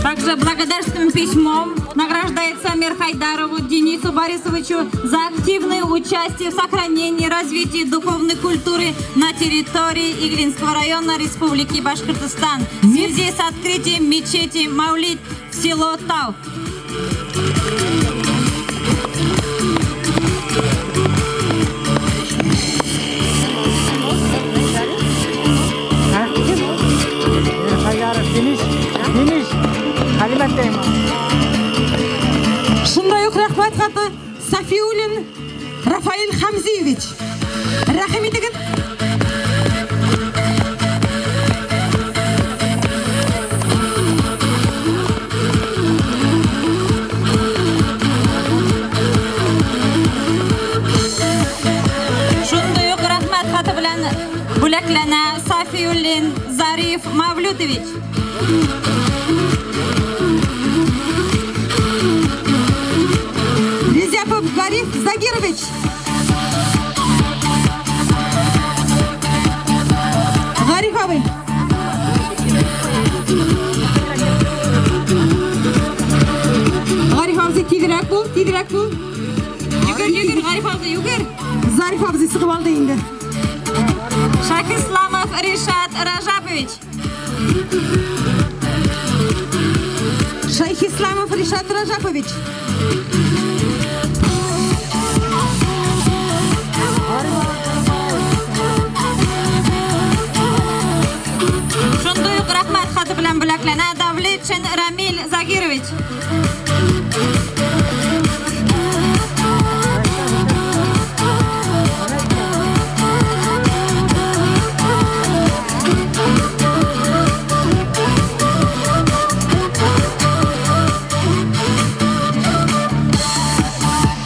Также благодарственным письмом награждается Мирхайдарову Денису Борисовичу за активное участие в сохранении и развитии духовной культуры на территории Иглинского района Республики Башкортостан в связи с открытием мечети Маулид в село Тау. Хайдаров Денис, Денис, Хәлимәттәйме? Шундай уҡ рәхмәт хаты Сафиуллин Рафаэль Хамзиевич. Рәхим итегеҙ. Шундай уҡ рәхмәт хаты белән бүләкләнә Сафиуллин Зариф Мавлютович. Резяпов Гариф Загирович. Гариф абый. Гариф абзый, тиҙерәк бул, тиҙерәк бул. Йүгер, йүгер, Гариф абзый, йүгер. Зариф абзый сығып алды инде. Шахисламов Ришат Ражапович. Шайхисламов Ришат Ражапович. Шундай уҡ рәхмәт хаты белән бүләкләнә Давлетшин Рамиль Загирович.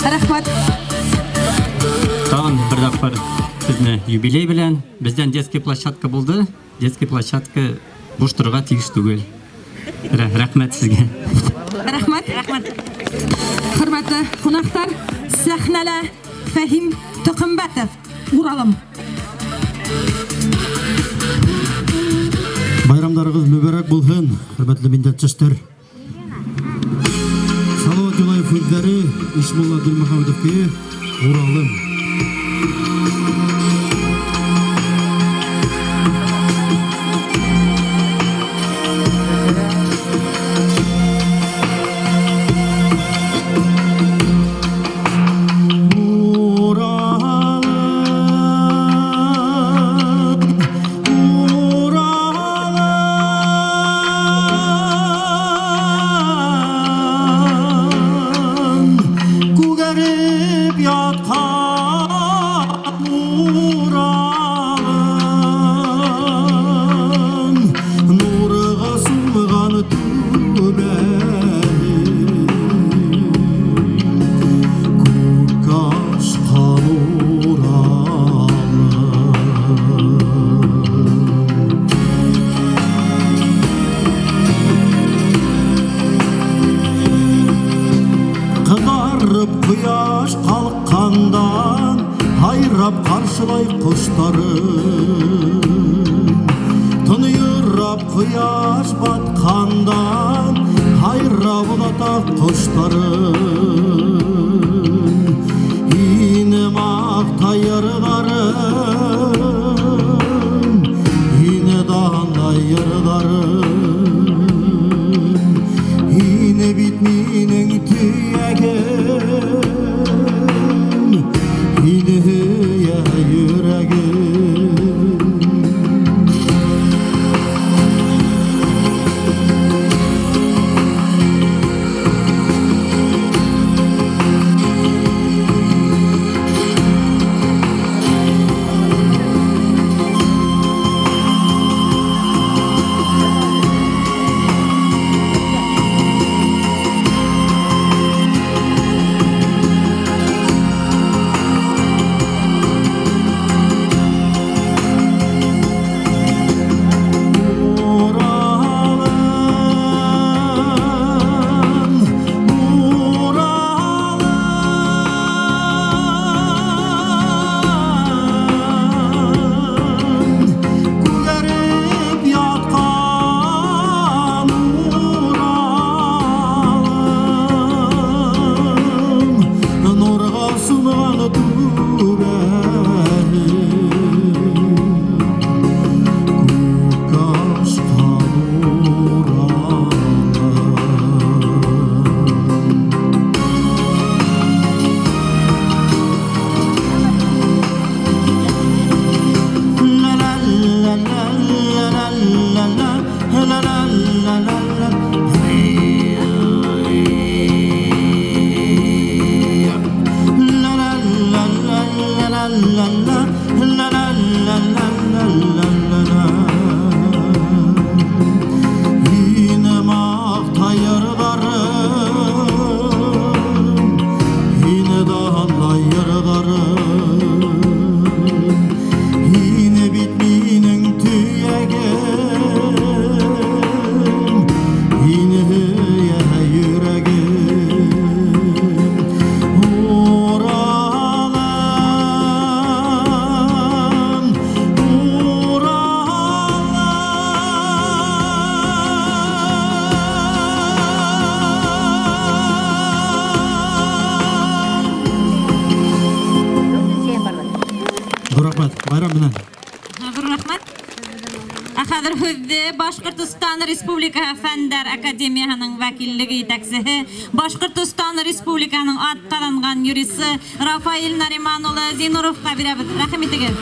Рәхмәт. Тағын бер тапҡыр һеҙҙе юбилей белән. Беҙҙән детский площадка булды. Детский площадка буш торорға тейеш түгел. Рәхмәт һеҙгә. Рәхмәт. Рәхмәт. Хөрмәтле ҡунаҡтар, сәхнәлә Фәһим Тоҡомбәтов, Уралым. Байрамдарығыҙ мөбәрәк булһын, хөрмәтле милләттәштәр. Салават Юлаев һүҙҙәре, Ишмулла Дилмөхәмәтов көйө, Уралым. Күгәреп ятҡан шулай ҡоштарын. Тынйырап ҡояш батҡандан һайрап оҙата ҡоштарын. Һине маҡтай йырҙарым, һине данлай йырҙарым. Һине бит минең төйәгем, һине һөйә йөрәгем. Күгәреп ятҡан Уралым, нурға сумған түбәһе, күккә ашҡан Уралым. La la la la la la la la la la la la. La la la la la la la la la la la la la la. Һине маҡтай йырҙарым, һине данлай йырҙарым. Һине бит минең төйәгем, һине һөйә йөрәгем. Уралым, Уралым. Ҙур рәхмәт, байрам менән. Ҙур рәхмәт. Ә хәҙер һүҙҙе Башҡортостан Республикаһы Фәндәр Академияһының вәкиллеге етәксеһе, Башҡортостан Республикаһының атҡаҙанған юрисы Рафаил Нариман улы Зинуровҡа бирәбеҙ. Рәхим итегеҙ.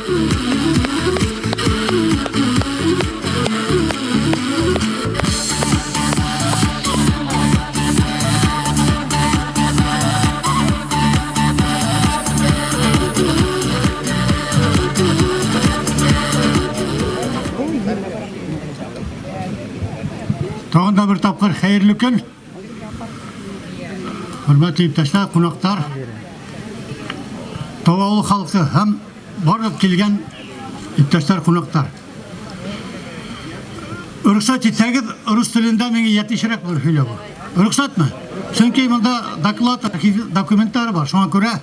Тағын да бер тапҡыр хәйерле көн. Хөрмәтле иптәштәр, ҡунаҡтар, Тау ауылы халҡы һәм барлыҡ килгән иптәштәр, ҡунаҡтар. Рөхсәт итһәгеҙ, рус телендә миңә йәтешерәк булыр һөйләү. Рөхсәтме? Сөнки бында доклад, архив документтары бар. Шуңа күрә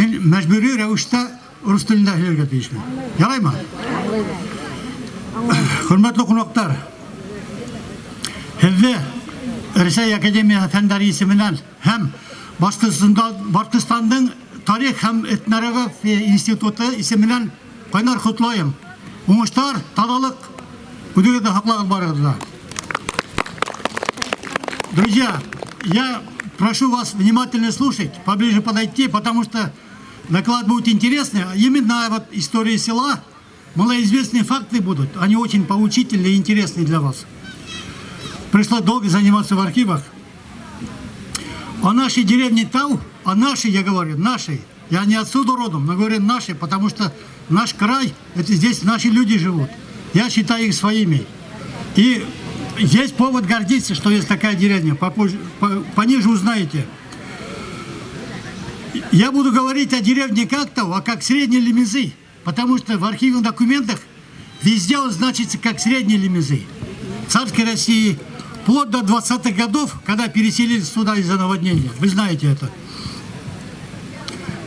мин мәжбүри рәүештә рус телендә һөйләргә тейешмен. Яраймы? Хөрмәтле ҡунаҡтар, һеҙҙе Рәсәй Академияһы фәндәре исеменән һәм Башҡортостандың тарих һәм этнография институты исеменән ҡайнар ҡотлайым. Уңыштар, таҙалыҡ, үҙегеҙҙе һаҡлағыҙ барығыҙ ҙа. Друзья, я прошу вас внимательно слушать, поближе подойти, потому что доклад будет интересный. Именно история села, малоизвестные факты будут, они очень поучительные и интересные для вас. Пришлось долго заниматься в архивах. О нашей деревне Тау, о нашей, я говорю, нашей. Я не отсюда родом, но говорю нашей, потому что наш край, это здесь наши люди живут. Я считаю их своими. И есть повод гордиться, что есть такая деревня. Попозже, пониже узнаете. Я буду говорить о деревне как Тау, а как Средней Лемезы, потому что в архивных документах везде он значится как Средней Лемезы. В царской России, вплоть до 20-х годов, когда переселились сюда из-за наводнения. Вы знаете это.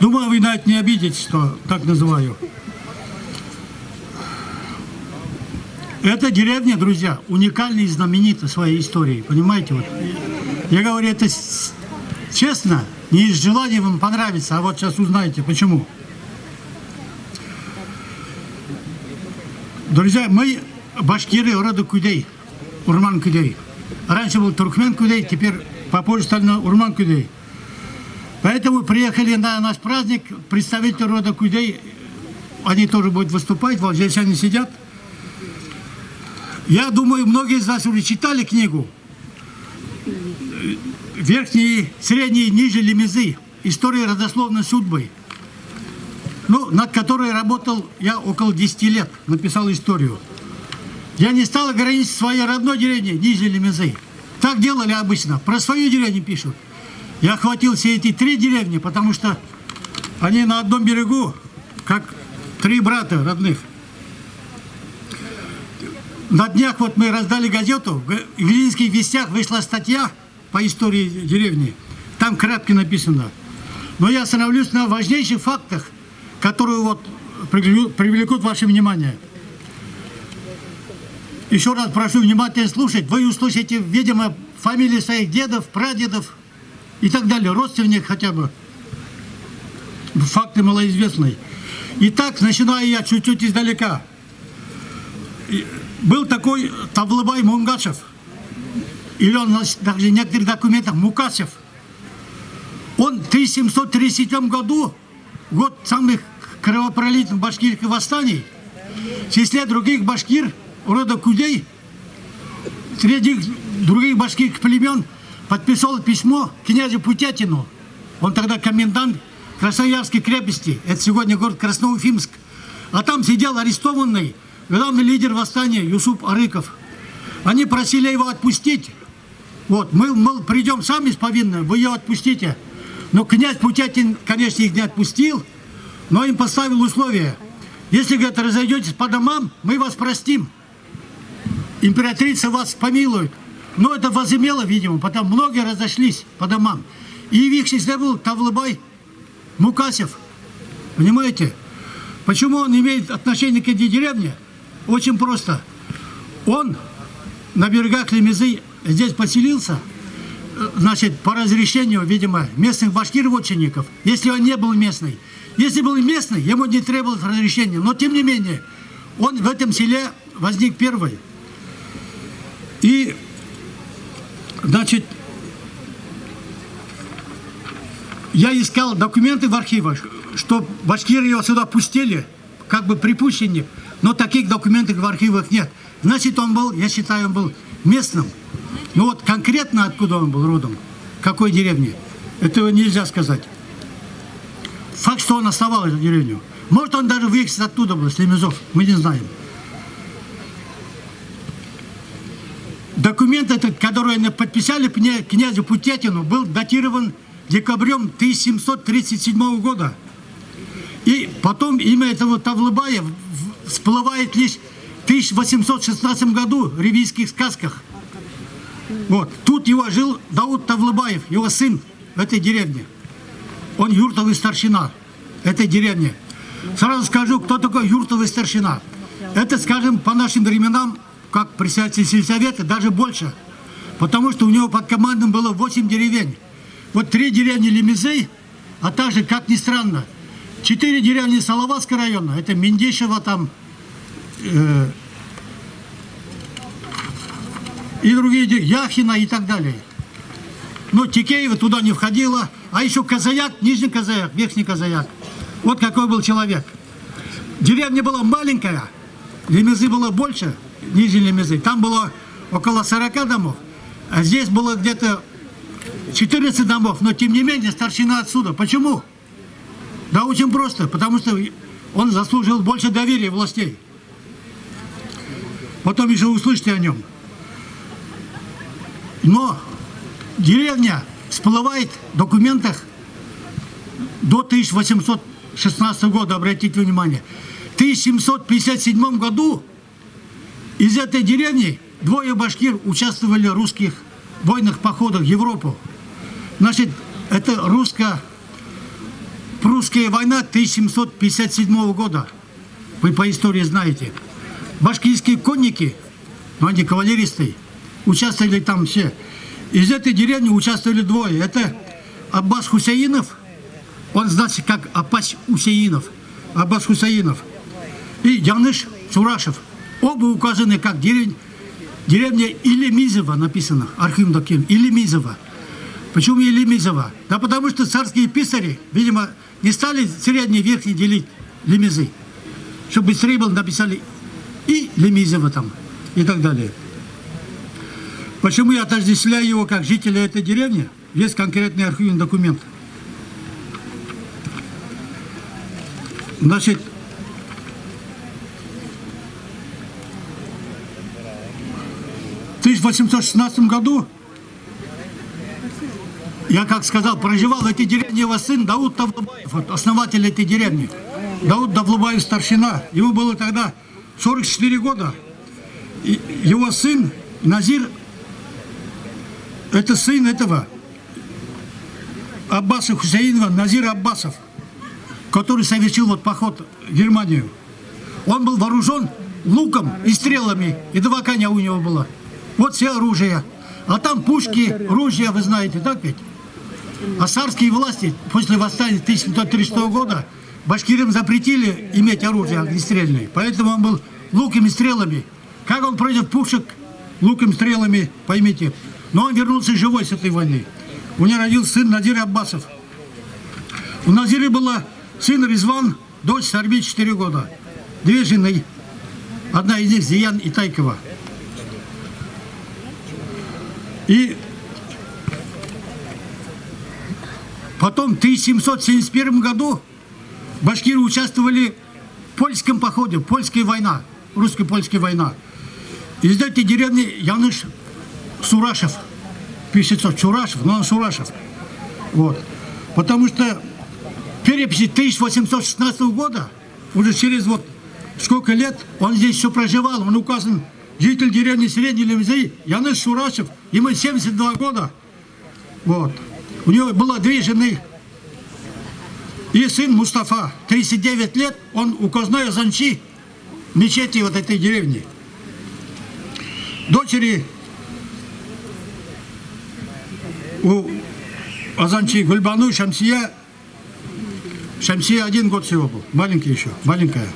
Думаю, вы на это не обидитесь, что так называю. Эта деревня, друзья, уникальна и знаменита своей историей. Понимаете? Вот. Я говорю это честно, не из желания вам понравиться, а вот сейчас узнаете, почему. Друзья, мы башкиры рода Кудей, Урман Кудей. Раньше был Туркмен Кудей, теперь попозже стали Урман Кудей. Поэтому приехали на наш праздник представители рода Кудей, они тоже будут выступать, вот здесь они сидят. Я думаю, многие из вас уже читали книгу «Верхние, средние, ниже Лемезы. История родословной судьбы», ну, над которой работал я около 10 лет, написал историю. Я не стал ограничить своей родной деревней, Нижней Лемезы. Так делали обычно, про свою деревню пишут. Я охватил все эти три деревни, потому что они на одном берегу, как три брата родных. На днях вот мы раздали газету, в Иглинских вестях вышла статья по истории деревни. Там кратко написано. Но я остановлюсь на важнейших фактах, которые вот привлекут ваше внимание. Еще раз прошу внимательно слушать. Вы услышите, видимо, фамилии своих дедов, прадедов и так далее, родственников хотя бы. Факты малоизвестные. Итак, начинаю я чуть-чуть издалека. Был такой Тавлыбай Мунгашев, или он даже в некоторых документах Мукасев. Он в 1737 году, год самых кровопролитных башкирских восстаний, в числе других башкир рода Кудей, среди других башкирских племен, подписал письмо князю Путятину. Он тогда комендант Красноярской крепости, это сегодня город Красноуфимск. А там сидел арестованный главный лидер восстания Юсуп Арыков. Они просили его отпустить. Вот, мы, мол, придем сами с повинным, вы ее отпустите. Но князь Путятин, конечно, их не отпустил, но им поставил условие. Если, говорит, разойдетесь по домам, мы вас простим. Императрица вас помилует. Но это возымело, видимо, потом многие разошлись по домам. И в их числе был Тавлыбай Мукасев. Понимаете? Почему он имеет отношение к этой деревне? Очень просто. Он на берегах Лемезы здесь поселился, значит, по разрешению, видимо, местных башкир-вотчинников, если он не был местный. Если был местный, ему не требовалось разрешения. Но, тем не менее, он в этом селе возник первый. И, значит, я искал документы в архивах, что башкиры его сюда пустили, как бы припущенник, но таких документов в архивах нет. Значит, он был, я считаю, он был местным. Но вот конкретно откуда он был родом, какой деревни, этого нельзя сказать. Факт, что он основал эту деревню. Может, он даже выехал оттуда был, с Лемезов, мы не знаем. Документ этот, который они подписали князю Путятину, был датирован декабрем 1737 года. И потом имя этого Тавлыбая всплывает лишь в 1816 году в ревийских сказках. Вот. Тут его жил Дауд Тавлыбаев, его сын в этой деревне. Он юртовый старшина этой деревни. Сразу скажу, кто такой юртовый старшина. Это, скажем, по нашим временам, как председатель сельсовета, даже больше. Потому что у него под командом было 8 деревень. Вот 3 деревни Лемезы, а также, как ни странно, 4 деревни Салаватского района, это Мендишево там, и другие, Яхина и так далее. Но Тикеева туда не входила, а еще Казаяк, Нижний Казаяк, Верхний Казаяк. Вот какой был человек. Деревня была маленькая, Лемезы было больше, Нижней Лемезы. Там было около 40 домов, а здесь было где-то 14 домов, но тем не менее старшина отсюда. Почему? Да очень просто, потому что он заслужил больше доверия властей. Потом еще услышите о нем. Но деревня всплывает в документах до 1816 года, обратите внимание. В 1757 году из этой деревни двое башкир участвовали в русских войнах, походах в Европу. Значит, это русско-прусская война 1757 года. Вы по истории знаете. Башкирские конники, но они кавалеристы, участвовали там все. Из этой деревни участвовали двое. Это Аббас Хусаинов, он знался как Апас Усеинов, Аббас Хусаинов, и Яныш Сурашев. Оба указаны как деревня Илемизово написано, архивный документ, Илемизово. Почему Елемизово? Да потому что царские писари, видимо, не стали средний и верхний делить лемезы. Чтобы быстрее было, написали и Лемизово там, и так далее. Почему я отождествляю его как жителя этой деревни? Есть конкретный архивный документ. Значит, в 1816 году, я как сказал, проживал в этой деревне его сын Дауд Тавлубаев, вот, основатель этой деревни. Дауд Тавлубаев старшина. Ему было тогда 44 года. И его сын Назир, это сын этого Аббаса Хусаинова, Назир Аббасов, который совершил вот поход в Германию. Он был вооружен луком и стрелами, и два коня у него было. Вот все оружие. А там пушки, ружья, вы знаете, так ведь? А царские власти после восстания 1736 года башкирам запретили иметь оружие огнестрельное. Поэтому он был луком и стрелами. Как он против пушек, луком, стрелами, поймите. Но он вернулся живой с этой войны. У него родился сын Надир Аббасов. У Назира было сын Резван, дочь Сарби, 4 года. Две жены. Одна из них Зиян и Тайкова. И потом в 1771 году башкиры участвовали в польском походе, польская война, русско-польская война. Из этой деревни Яныш Сурашев, пишется Чурашев, но он Сурашев. Вот. Потому что переписи 1816 года, уже через вот сколько лет, он здесь все проживал, он указан житель деревни Средней Лемзы, Яныш Сурашев, ему 72 года. Вот. У него было две жены. И сын Мустафа, 39 лет, он указной азанчи мечети вот этой деревни. Дочери у азанчи Гульбану Шамсия, Шамсия 1 год всего был, маленький еще, маленькая.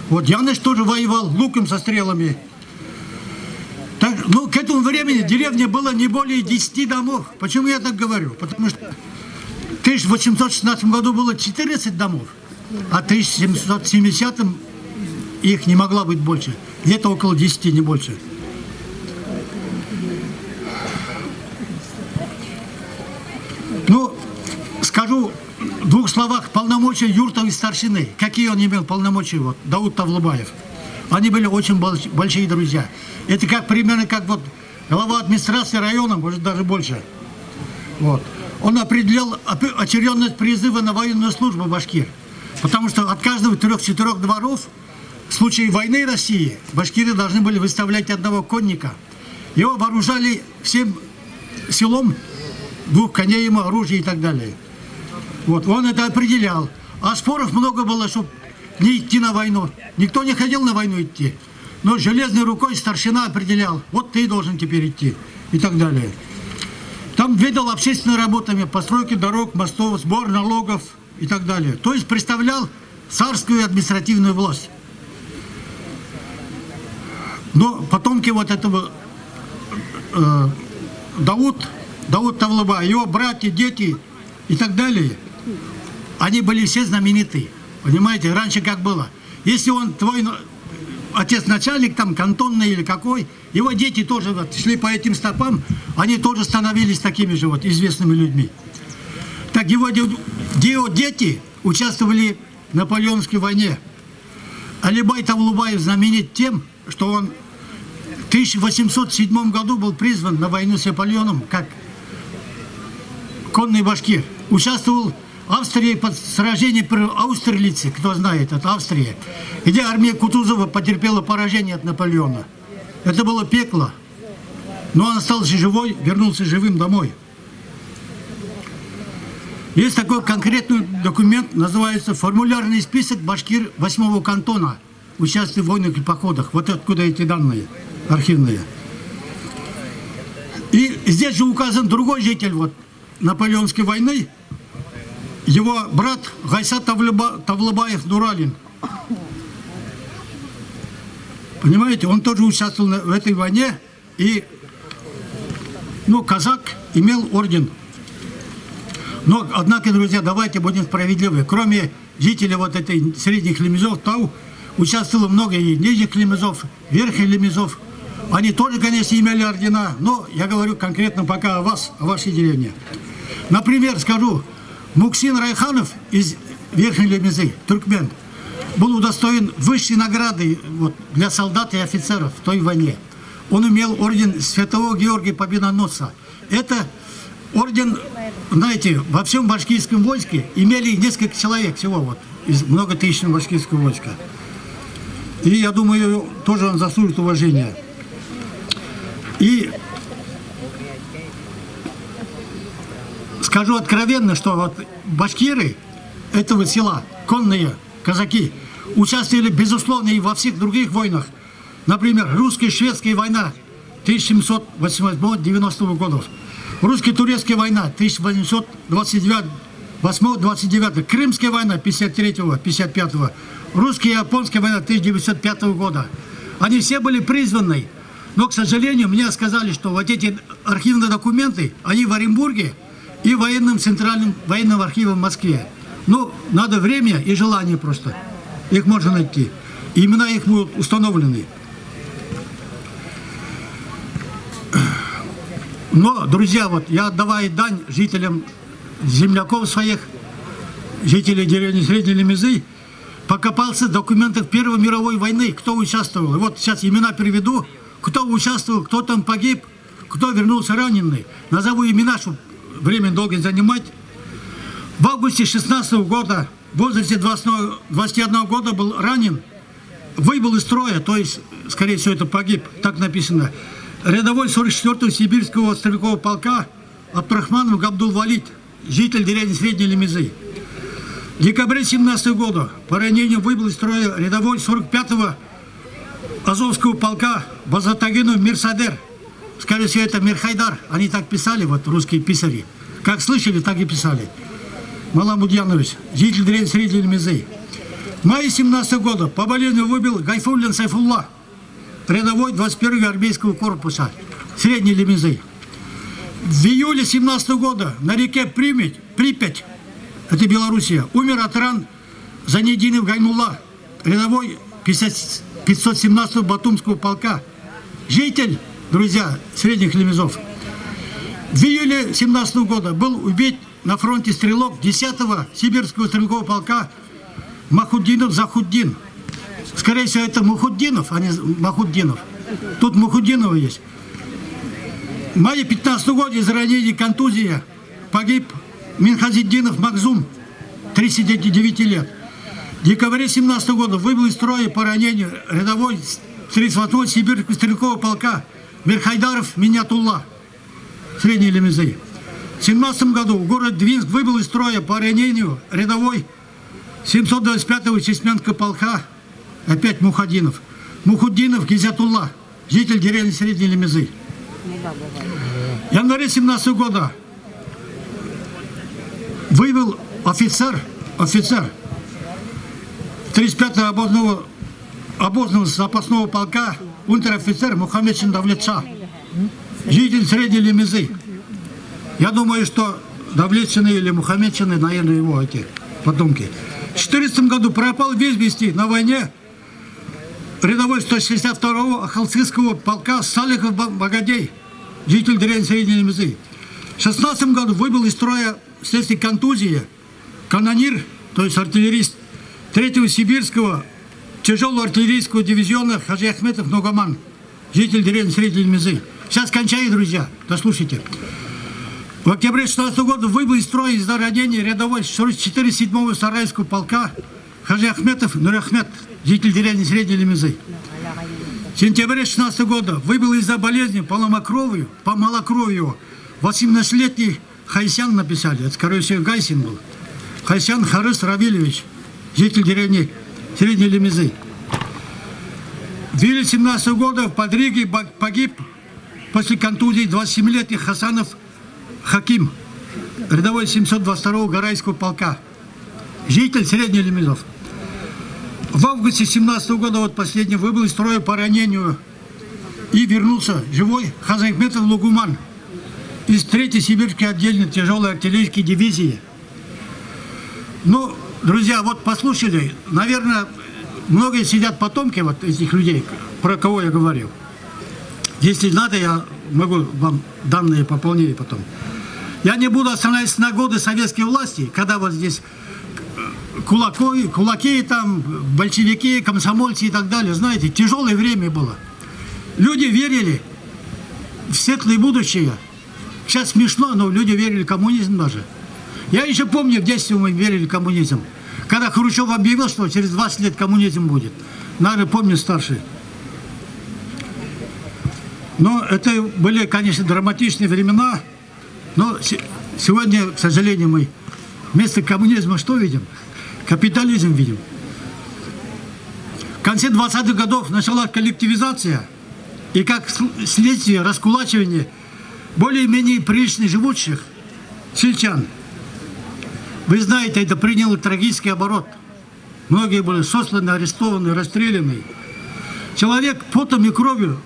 Вот Яныш тоже воевал луком со стрелами. Так, ну, к этому времени в деревне было не более 10 домов. Почему я так говорю? Потому что в 1816 году было 14 домов, а в 1770-м их не могло быть больше. Где-то около 10, не больше. Ну, скажу в двух словах полномочия юртовой старшины. Какие он имел полномочия, вот, Дауд Тавлубаев. Они были очень большие друзья. Это как примерно как вот глава администрации района, может даже больше. Вот. Он определял очередность призыва на военную службу башкир. Потому что от каждого 3-4 дворов в случае войны России башкиры должны были выставлять одного конника. Его вооружали всем селом, 2 коней ему, оружие и так далее. Вот, он это определял. А споров много было, чтобы не идти на войну. Никто не хотел на войну идти. Но железной рукой старшина определял, вот ты должен теперь идти и так далее. Там ведал общественными работами, постройки дорог, мостов, сбор налогов и так далее. То есть представлял царскую административную власть. Но потомки вот этого Дауд Тавлуба, его братья, дети и так далее, они были все знамениты. Понимаете, раньше как было? Если он твой отец начальник, там, кантонный или какой, его дети тоже вот шли по этим стопам, они тоже становились такими же вот известными людьми. Так его дети участвовали в Наполеонской войне. Алибай Тавлубаев знаменит тем, что он в 1807 году был призван на войну с Наполеоном как конный башкир. Участвовал в Австрии под сражение при Аустерлице, кто знает, это Австрия, где армия Кутузова потерпела поражение от Наполеона. Это было пекло. Но он остался живой, вернулся живым домой. Есть такой конкретный документ, называется «Формулярный список башкир 8-го кантона». участвовали в войнах и походах. Вот откуда эти данные архивные. И здесь же указан другой житель вот, Наполеонской войны, его брат Гайса Тавлабаев Нуралин. Понимаете, он тоже участвовал в этой войне, и, ну, казак имел орден. Но, однако, друзья, давайте будем справедливы. Кроме жителей вот этой средних Лемезов, Тау, участвовало много и нижних Лемезов, верхних Лемезов. Они тоже, конечно, имели ордена, но я говорю конкретно пока о вас, о вашей деревне. Например, скажу, Муксин Райханов из Верхней Лемезы, туркмен, был удостоен высшей награды вот, для солдат и офицеров в той войне. Он имел орден Святого Георгия Победоносца. Это орден, знаете, во всем башкирском войске имели несколько человек всего, вот, из многотысячного башкирского войска. И я думаю, тоже он заслужит уважения. И скажу откровенно, что вот башкиры этого села, конные казаки, участвовали, безусловно, и во всех других войнах. Например, русско-шведская война 1788-90 годов, русско-турецкая война 1828-29, Крымская война 53-55, русско-японская война 1905 года. Они все были призваны, но, к сожалению, мне сказали, что вот эти архивные документы, они в Оренбурге и военным центральным военным архивом в Москве. Ну, надо время и желание просто. Их можно найти. Имена их будут установлены. Но, друзья, вот я отдаваю дань жителям земляков своих, жителей деревни Средней Лемезы, покопался в документах Первой мировой войны, кто участвовал. И вот сейчас имена переведу, кто участвовал, кто там погиб, кто вернулся раненый. Назову имена, чтобы время долго не занимать. В августе 16 года, в возрасте 21 года был ранен, выбыл из строя, то есть, скорее всего, это погиб, так написано. Рядовой 44-го сибирского стрелкового полка Абдурахманов Габдул-Валид, житель деревни Средней Лемезы. В декабре 17 года по ранению выбыл из строя рядовой 45-го Азовского полка Базатагинов Мирсадер. Скорее всего, это Мирхайдар. Они так писали, вот русские писари. Как слышали, так и писали. Маламудьянович, житель деревни Средней Лемезы. В мае 17 года по болезни выбил Гайфуллин Сайфулла, рядовой 21-го армейского корпуса Средней Лемезы. В июле 17 года на реке Припять, это Белоруссия, умер от ран Занединов Гайнулла, рядовой 517-го Батумского полка, житель, друзья, Средних Лемезов. В июле 17 года был убит на фронте стрелок 10-го Сибирского стрелкового полка Махуддинов Захуддин. Скорее всего, это Мухуддинов, а не Махуддинов. Тут Мухуддинова есть. В мае 15 года из ранения контузия погиб Минхазиддинов Макзум, 39 лет. В декабре 17 года выбыл из строя по ранению рядовой 38-го Сибирского стрелкового полка Мирхайдаров Минятулла, Средней Лемезы. В 17 году в город Двинск выбыл из строя по ранению рядовой 725-го Чесменского полка, опять Мухадинов, Мухуддинов Гизятулла, житель деревни Средней Лемезы. В январе 17 года вывел офицер 35-го обозного запасного полка унтер-офицер Мухаммедшин Давлетша, житель Средней Лемезы. Я думаю, что Давлетшины или Мухаммедшины, наверное, его эти потомки. В 2014 году пропал без вести на войне рядовой 162-го Ахалцихского полка Салихов Багадей, житель деревни Средней Лемезы. В 2016 году выбыл из строя вследствие контузии канонир, то есть артиллерист 3-го Сибирского тяжелого артиллерийского дивизиона Хаджи Ахметов Ногоман, житель деревни Средней Лемезы. Сейчас кончаю, друзья, дослушайте. В октябре 2016 года выбыл из строя из-за ранения рядовой 44-7-го Сарайского полка Хаджи Ахметов Нурахмет, житель деревни Средней Лемезы. В сентябре 2016 года выбыл из-за болезни по малокровию 18-летний Хайсян написали, это, скорее всего, Гайсин был. Хайсян Харыс Равилевич, житель деревни Средней Лемезы. В июле 17 года в Подриге погиб после контузии 27-летний Хасанов Хаким, рядовой 722-го Гарайского полка, житель Средних Лемезов. В августе 17 года, вот последний, выбыл из строя по ранению и вернулся живой Хазахметов Лугуман из 3-й Сибирской отдельной тяжелой артиллерийской дивизии. Ну, друзья, вот послушали, наверное, многие сидят потомки вот этих людей, про кого я говорил. Если надо, я могу вам данные пополнее потом. Я не буду останавливаться на годы советской власти, когда вот здесь кулаки, там, большевики, комсомольцы и так далее. Знаете, тяжелое время было. Люди верили в светлое будущее. Сейчас смешно, но люди верили в коммунизм даже. Я еще помню, в детстве мы верили в коммунизм. Когда Хрущев объявил, что через 20 лет коммунизм будет. Наверное, помню старшие. Но это были, конечно, драматичные времена. Но сегодня, к сожалению, мы вместо коммунизма что видим? Капитализм видим. В конце 20-х годов началась коллективизация. И как следствие раскулачивания более-менее прилично живущих сельчан. Вы знаете, это приняло трагический оборот. Многие были сосланы, арестованы, расстреляны. Человек потом и кровью,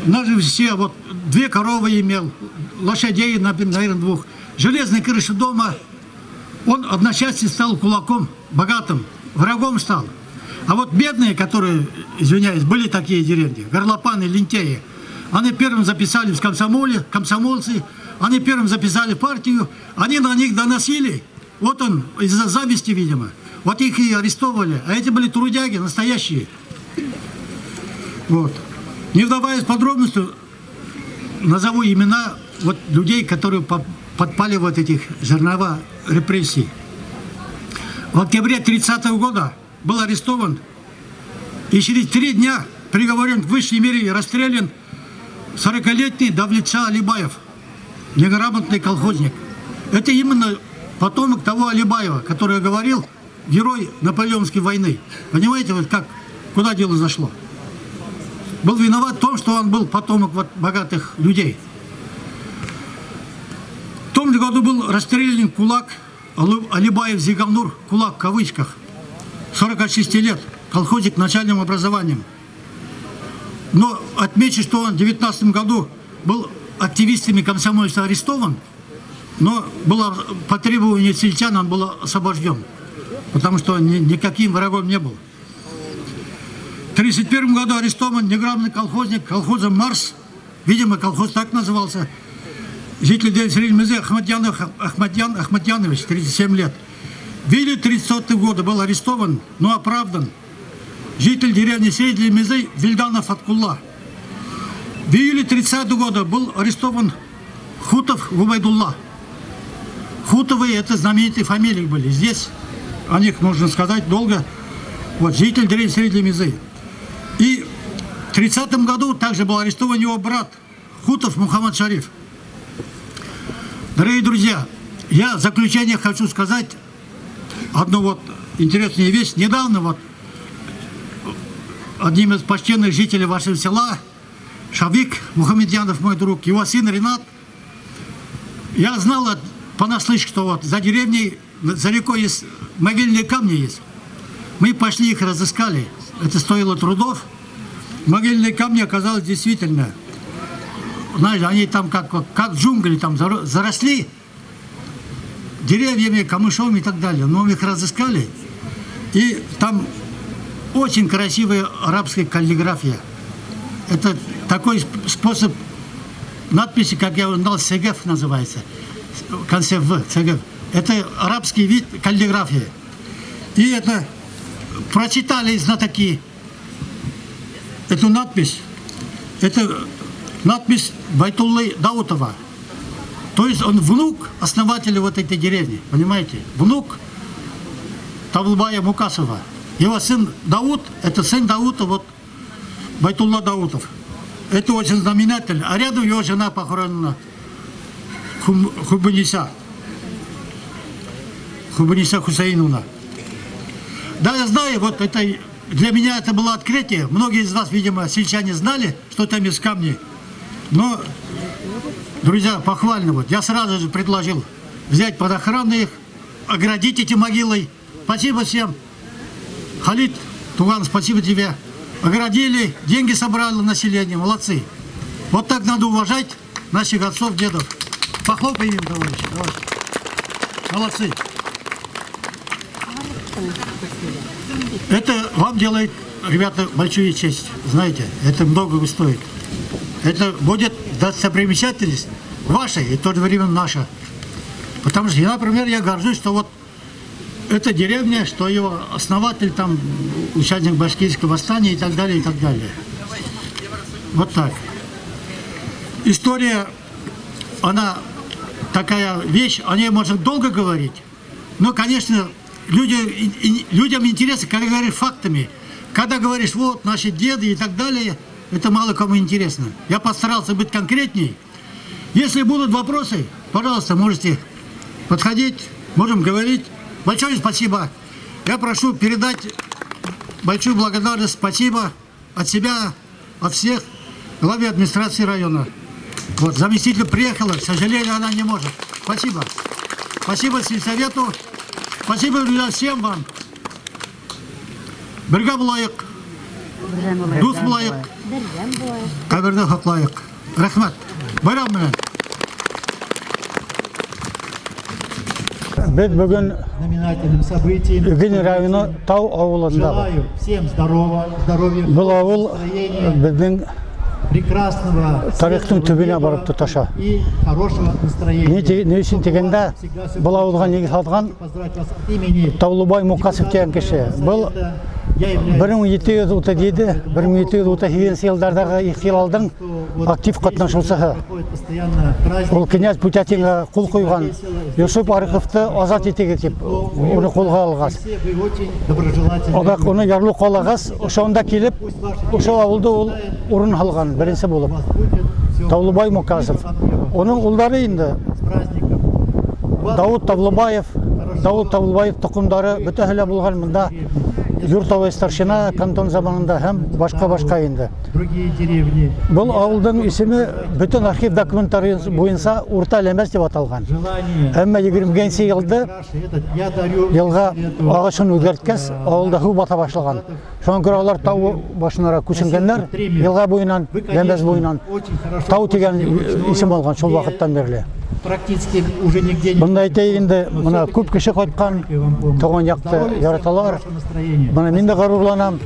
нажив все, вот 2 коровы имел, лошадей, наверное, 2, железные крыши дома, он одночасье стал кулаком, богатым, врагом стал. А вот бедные, которые, извиняюсь, были такие деревни, горлопаны, лентяи, они первым записали в комсомоле, комсомольцы, они первым записали в партию, они на них доносили. Вот он, из-за зависти, видимо. Вот их и арестовывали. А эти были трудяги, настоящие. Вот. Не вдаваясь в подробности, назову имена вот людей, которые подпали вот этих жернова репрессий. В октябре 30-го года был арестован и через 3 дня приговорен к высшей мере и расстрелян 40-летний Давлетша Алибаев, неграмотный колхозник. Это именно потомок того Алибаева, который говорил, герой Наполеонской войны. Понимаете, вот как, куда дело зашло? Был виноват в том, что он был потомок вот богатых людей. В том же году был расстрелян кулак Алибаев Зиганур, кулак в кавычках, 46 лет, колхозник начальным образованием. Но отмечу, что он в 19 году был активистами комсомольца арестован, но было по требованию сельчан он был освобожден, потому что он никаким врагом не был. В 1931 году арестован неграмотный колхозник колхоза «Марс», видимо, колхоз так назывался, житель деревни Ахмадьян Ахмадьянович, 37 лет. В июле 1930 года был арестован, но оправдан. Житель деревни Средней Мезы Вильданов Аткулла. В июле 1930 года был арестован Хутов Губайдулла. Хутовы — это знаменитые фамилии были. Здесь о них можно сказать долго. Вот, житель деревни Средней Мезы. И в 1930 году также был арестован его брат Хутов Мухаммад Шариф. Дорогие друзья, я в заключение хочу сказать одну вот интересную вещь. Недавно вот одним из почтенных жителей вашего села, Шавик Мухаммедьянов, мой друг, его сын Ренат, я знал понаслышке, что вот за деревней, за рекой есть могильные камни есть. Мы пошли их разыскали. Это стоило трудов. Могильные камни оказалось действительно, знаешь, они там как джунгли там заросли деревьями, камышом и так далее. Но мы их разыскали. И там очень красивая арабская каллиграфия. Это такой способ надписи, как я узнал, сегеф называется. В конце В, сегеф. Это арабский вид каллиграфии. И это прочитали знатоки эту надпись. Это надпись Байтуллы Даутова. То есть он внук основателя вот этой деревни, понимаете? Внук Тавлбая Мукасова. Его сын Дауд, это сын Даута, вот Байтулла Даутов. Это очень знаменательно. А рядом его жена похоронена, Хубаниса. Хубаниса Хусаиновна. Да, я знаю, вот это Для меня это было открытие. Многие из вас, видимо, сельчане знали, что там есть камни. Но, друзья, похвально. Вот. Я сразу же предложил взять под охрану их, оградить эти могилы. Спасибо всем. Халид, Туган, спасибо тебе. Оградили, деньги собрали население. Молодцы. Вот так надо уважать наших отцов, дедов. Похлопаем им, товарищи. Давайте. Молодцы. Это вам делает, ребята, большую честь. Знаете, это многого стоит. Это будет достопримечательность ваша и в то же время наша. Потому что я, например, я горжусь, что вот эта деревня, что его основатель там, участник башкирского восстания и так далее, и так далее. Вот так. История, она такая вещь, о ней можно долго говорить, но, конечно, людям интересно, когда говоришь фактами. Когда говоришь, вот, наши деды и так далее, это мало кому интересно. Я постарался быть конкретней. Если будут вопросы, пожалуйста, можете подходить, можем говорить. Большое спасибо. Я прошу передать большую благодарность, спасибо от себя, от всех, главе администрации района. Вот, заместитель приехала, к сожалению, она не может. Спасибо. Спасибо сельсовету. Спасибо, друзья, всем вам. Бергә булайыҡ, дуҫ булайыҡ, ҡәберҙе һаҡлайыҡ. Рәхмәт. Байрам менән. Беҙ бөгөн Өгөн районы Тау ауылында. Желаю всем здоровья, Был ауыл беҙҙең прекрасного тарихтың төбөнә барып тоташа. и хорошего настроения. Ни өсөн тигәндә, был ауылға нигеҙ һалған Поздравить вас от имени Таулыбай Муҡасов тигән кеше. Был 1737-1738 йылдарҙағы ихтилалдың актив ҡатнашыусыһы. постоянно праздник. Ул князь Путятинға ҡул ҡуйған Йосоп Арыҡовты азат итегеҙ тип уны ҡулға алғас. Все вы очень доброжелательны. Аҙаҡ уны ярлы ҡалағас, ошонда килеп, ошо ауылды ул урын һалған беренсе булып. Таулыбай Муҡасов. Уның улдары инде Дауыт Таулыбаев, Дауыт Таулыбаев тоҡомдары бөтәһе лә булған бында. Юртовой старшина кантон заманында һәм башҡа-башҡа инде. Другие деревни. Был ауылдың исеме бөтөн архив документтары буйынса Урта Ләмәс тип аталған. Әммә 20 йылды Я дарю йылға ағышын үҙгәрткәс, ауылда һыу баҫа башлаған. Шуға күрә улар тау башынара күсенгәннәр, йылға буйынан, Ләмәс буйынан. Тау тигән исем алған шул ваҡыттан бирле. Практически уже нигде не Бында әйтәйек инде, мына күп кеше ҡайтҡан, тыуған яҡты яраталар. Бына мин дә ғорурланам.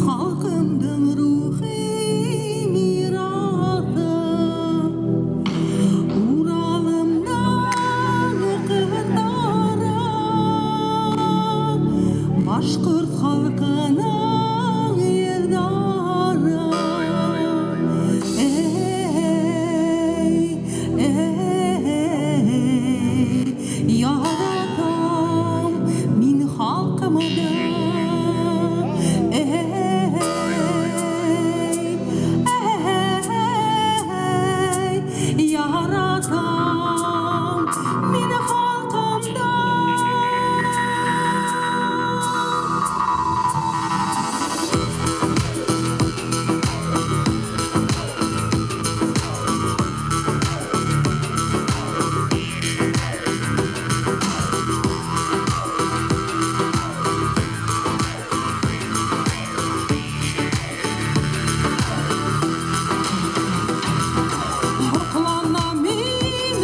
Халҡымдың рухи мираҫы, Уралымдың ҡыҙҙары, башҡорт халҡының ирҙары. Эй, эй, яратам мин халҡымды. Эй, эй, яратам мин халҡымды. Һоҡланам мин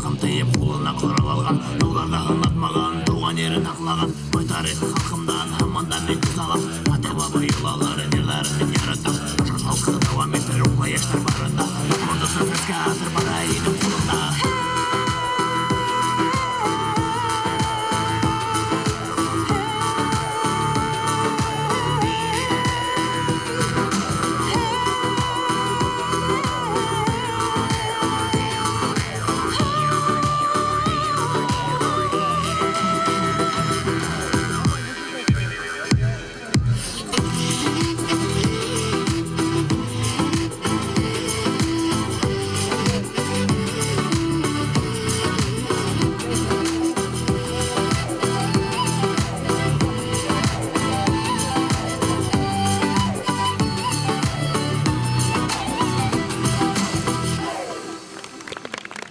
Халҡым тейеп ҡулына ҡорал алған, Яуҙарҙа һынатмаған, тыуған ерен һаҡлаған. Бай тарихы халҡымдан һаман да мин көс алам. Ата-баба йолаларын, йырҙарын мин яратам. Башҡорт халҡы дауам итер рухлы йәштәр барында. Морҙосы фреске хәҙер бара инем ҡулымда.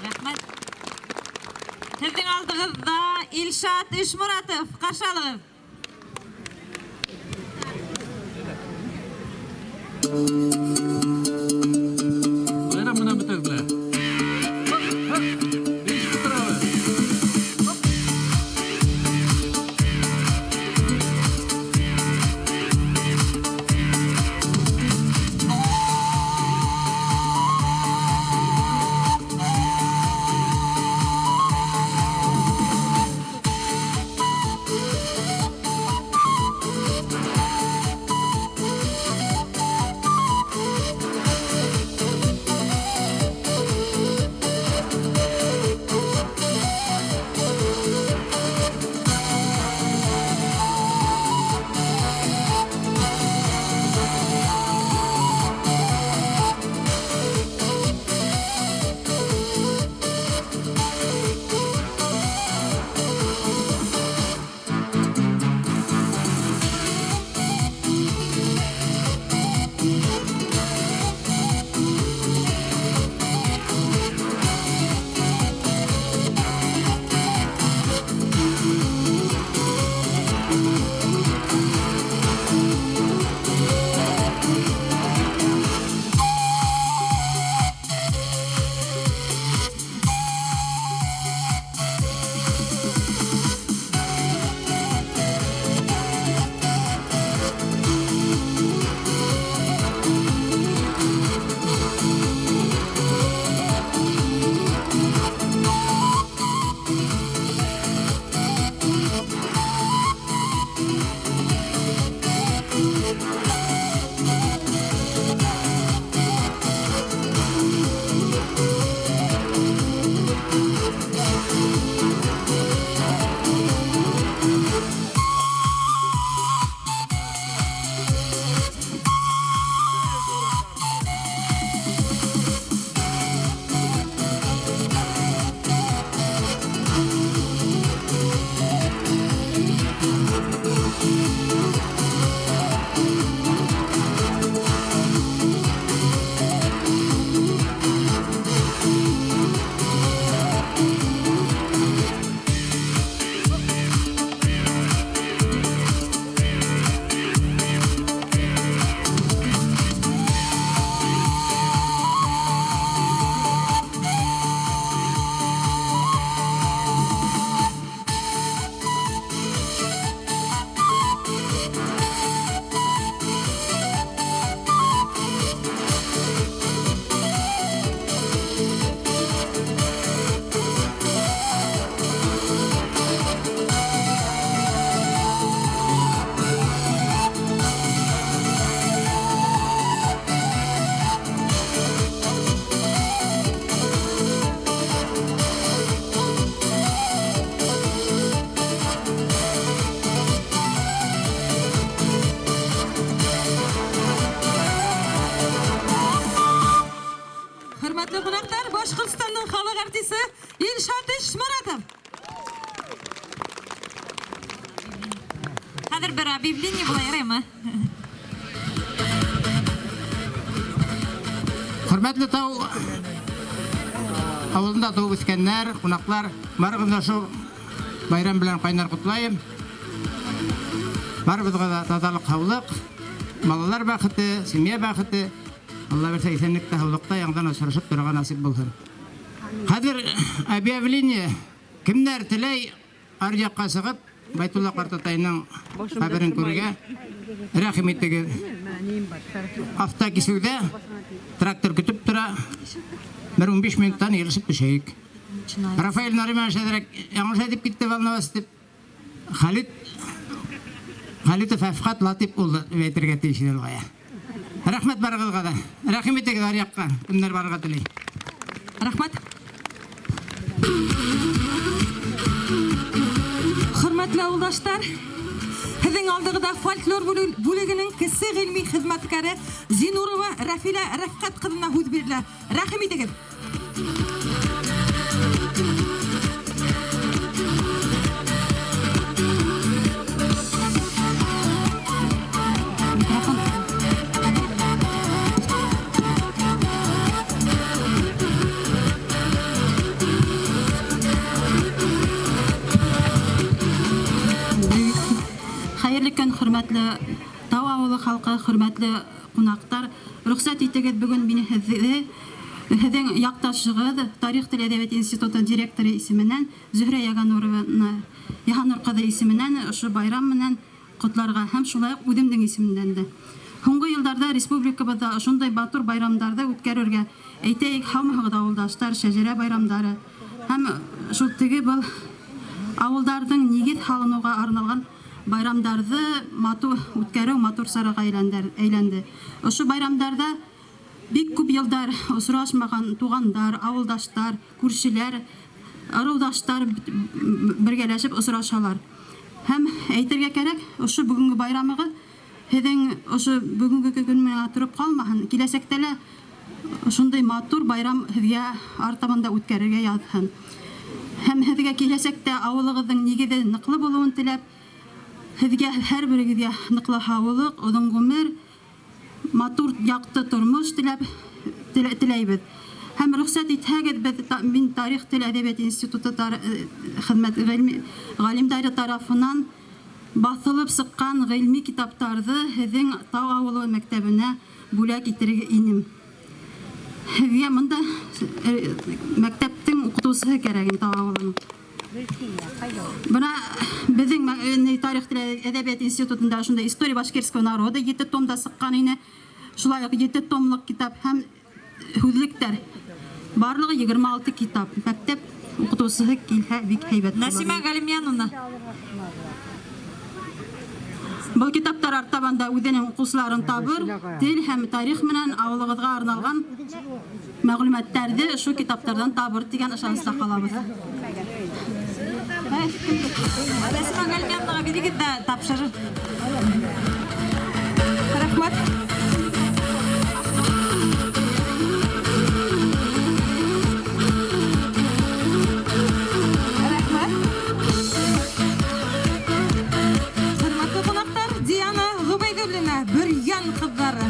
Рәхмәт. Һеҙҙең алдығыҙҙа Илшат Ишморатов. Ҡаршы алығыҙ. Байрам менән бөтәгеҙҙе лә. Бейешеп торабыҙ. Хөрмәтле ҡунаҡтар, Башҡортостандың халыҡ артисы Илшат Ишморатов. Хәҙер бер объявление була, яраймы? Хөрмәтле Тау ауылында тыуып үҫкәндәр, ҡунаҡлар, барығыҙҙы ла шул байрам белән ҡайнар ҡотлайым. Барыбыҙға ла таҙалыҡ, һаулыҡ, балалар бәхете, семья бәхете. Алла бирһә, иҫәнлектә, һаулыҡта яңынан осрашып торорға насип булһын. Хәҙер объявление кемдәр теләй ар яҡҡа сығып Байтулла ҡартатайның ҡәберен күрергә рәхим итегеҙ. Автокисеүҙә трактор көтөп тора. Бер 15 минуттан йығышып төшәйек. Рафаэль Нариманович әҙерәк яңылыш әйтеп китте волноваться тип. Халитов Әфҡәт Латип улы тип әйтергә тейеш ине ул. Рәхмәт барығыҙға ҙа. Рәхим итегеҙ ар яҡҡа, кемдәр барырға теләй. Рәхмәт. Хөрмәтле ауылдаштар, һеҙҙең алдығыҙҙа фольклор бүлегенең кесе ғилми хеҙмәткәре Зинурова Рәфилә Рәфҡәт ҡыҙына һүҙ бирелә. Рәхим итегеҙ. Хәйерле көн, хөрмәтле Тау ауылы халҡы, хөрмәтле ҡунаҡтар. Рөхсәт итегеҙ, бөгөн мин һеҙҙең яҡташығыҙ, Тарих тел әҙәбиәт институты директоры исеменән Зөһрә Яһанур ҡыҙы исеменән ошо байрам менән ҡотларға һәм шулай уҡ үҙемдең исемемдән дә. Һуңғы йылдарҙа республикабыҙҙа ошондай матур байрамдарҙы үткәрергә, әйтәйек, һаумыһығыҙ ауылдаштар, шәжәрә байрамдары һәм шул теге был ауылдарҙың нигеҙ һалыныуға арналған байрамдарҙы матур үткәреү матур сараға әйләнде. Ошо байрамдарҙа бик күп йылдар осрашмаған туғандар, ауылдаштар, күршеләр, ырыуҙаштар бергәләшеп осрашалар. Һәм әйтергә кәрәк, ошо бөгөнгө байрамығыҙ һеҙҙең ошо бөгөнгө көн менән тороп ҡалмаһын, киләсәктә лә ошондай матур байрам һеҙгә артабан да үткәрергә яҙһын. Һәм һеҙгә киләсәктә ауылығыҙҙың нигеҙе ныҡлы булыуын теләп, һеҙгә һәр берегеҙгә ныҡлы һаулыҡ, оҙон ғүмер, матур яҡты тормош теләйбеҙ. Һәм рөхсәт итһәгеҙ, мин Тарих тел әҙәбиәт институты хеҙмәт ғалимдары тарафынан баҫылып сыҡҡан ғилми китаптарҙы һеҙҙең Тау ауылы мәктәбенә бүләк итергә инем. Һеҙгә бында мәктәптең уҡытыусыһы кәрәк инде Тау ауылының. Бына беҙҙең Тарих тел әҙәбиәт институтында ошондай История башкирского народа 7 томда сыҡҡан ине. Шулай уҡ 7 томлыҡ китап һәм һүҙлектәр. Барлығы 26 китап. Мәктәп уҡытыусыһы килһә бик һәйбәт булыр. Нәсимә Ғәлимйәновна. Был китаптар артабан да үҙенең уҡыусыларын табыр, тел һәм тарих менән ауылығыҙға арналған мәғлүмәттәрҙе ошо китаптарҙан табыр тигән ышаныста ҡалабыҙ. Нәсимә Ғәлимйәновнаға бирегеҙ ҙә тапшырыр. Рәхмәт. Рәхмәт. Хөрмәтле ҡунаҡтар, Диана Ғөбәйҙуллина, Бөрйән ҡыҙҙары.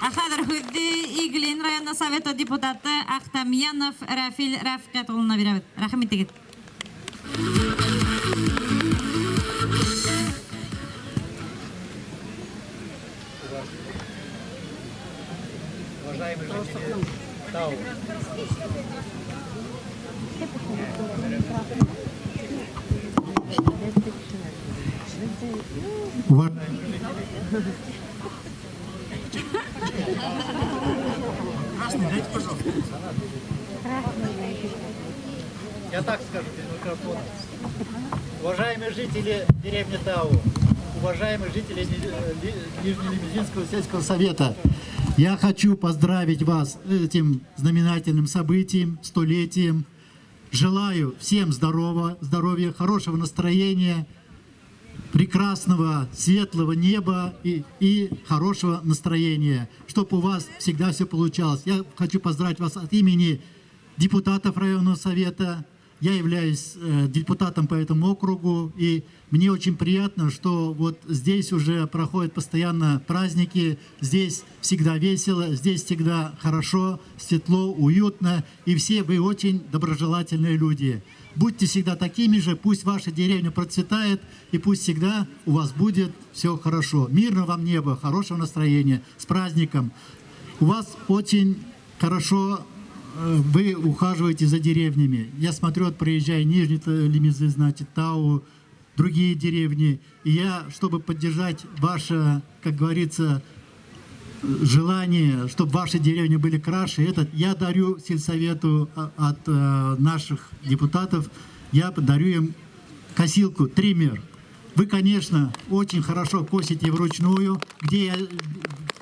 Ә хәҙер һүҙҙе Иглин районы советы депутаты Ахтамьянов Рафил Рәфҡәт улына бирәбеҙ. Рәхим итегеҙ. Уважаемые жители Тау. Красный, дайте, пожалуйста. Я так скажу без микрофона. Уважаемые жители деревни Тау, уважаемые жители Нижнелимузинского сельского совета, я хочу поздравить вас этим знаменательным событием, столетием. Желаю всем здоровья, хорошего настроения, прекрасного, светлого неба и хорошего настроения, чтобы у вас всегда все получалось. Я хочу поздравить вас от имени депутатов районного совета. Я являюсь депутатом по этому округу, и мне очень приятно, что вот здесь уже проходят постоянно праздники, здесь всегда весело, здесь всегда хорошо, светло, уютно, и все вы очень доброжелательные люди. Будьте всегда такими же, пусть ваша деревня процветает, и пусть всегда у вас будет все хорошо. Мирного вам неба, хорошего настроения, с праздником. У вас очень хорошо, вы ухаживаете за деревнями. Я смотрю, вот проезжая Нижний Лимузин, значит, Тау, другие деревни. И я, чтобы поддержать ваше, как говорится, желание, чтобы ваши деревни были краше, я дарю сельсовету от наших депутатов, я подарю им косилку, триммер. Вы, конечно, очень хорошо косите вручную, где я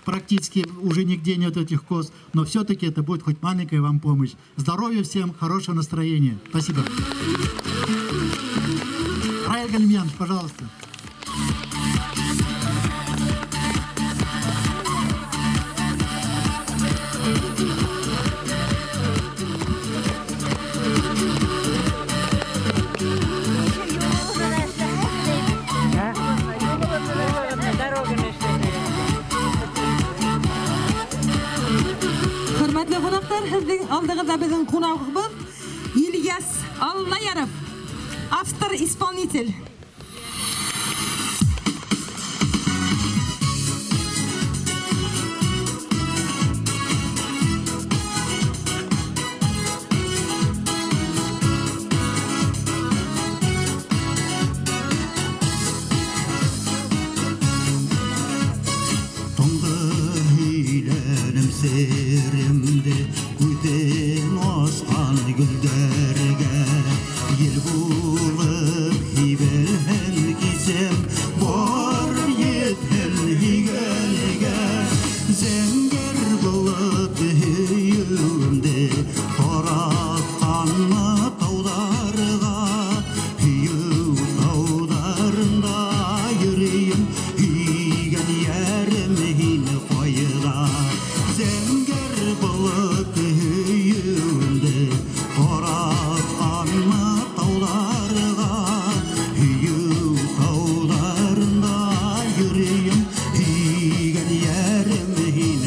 практически уже нигде нет этих кос, но все-таки это будет хоть маленькая вам помощь. Здоровья всем, хорошего настроения. Спасибо. Раиль Галимьянович, пожалуйста. Хөрмәтле ҡунаҡтар, һеҙҙең алдығыҙҙа беҙҙең ҡунағыбыҙ Ильяс Аллаяров, автор-исполнитель. Таңғы һөйләнем серемде, күҙен асҡан гөлдәргә. Ел булып һибелһен кисем, барып етһен һөйгәнгә. Зәңгәр булып һөйөүемде таратҡанмы тауҙарға. Һөйөү тауҙарында йөрөйөм, һөйгән йәрем һин ҡайҙа? Зәңгәр булып һөйөүемде таратҡанмы тауҙарға. Һөйөү тауҙарында йөрөйөм, һөйгән йәрем һин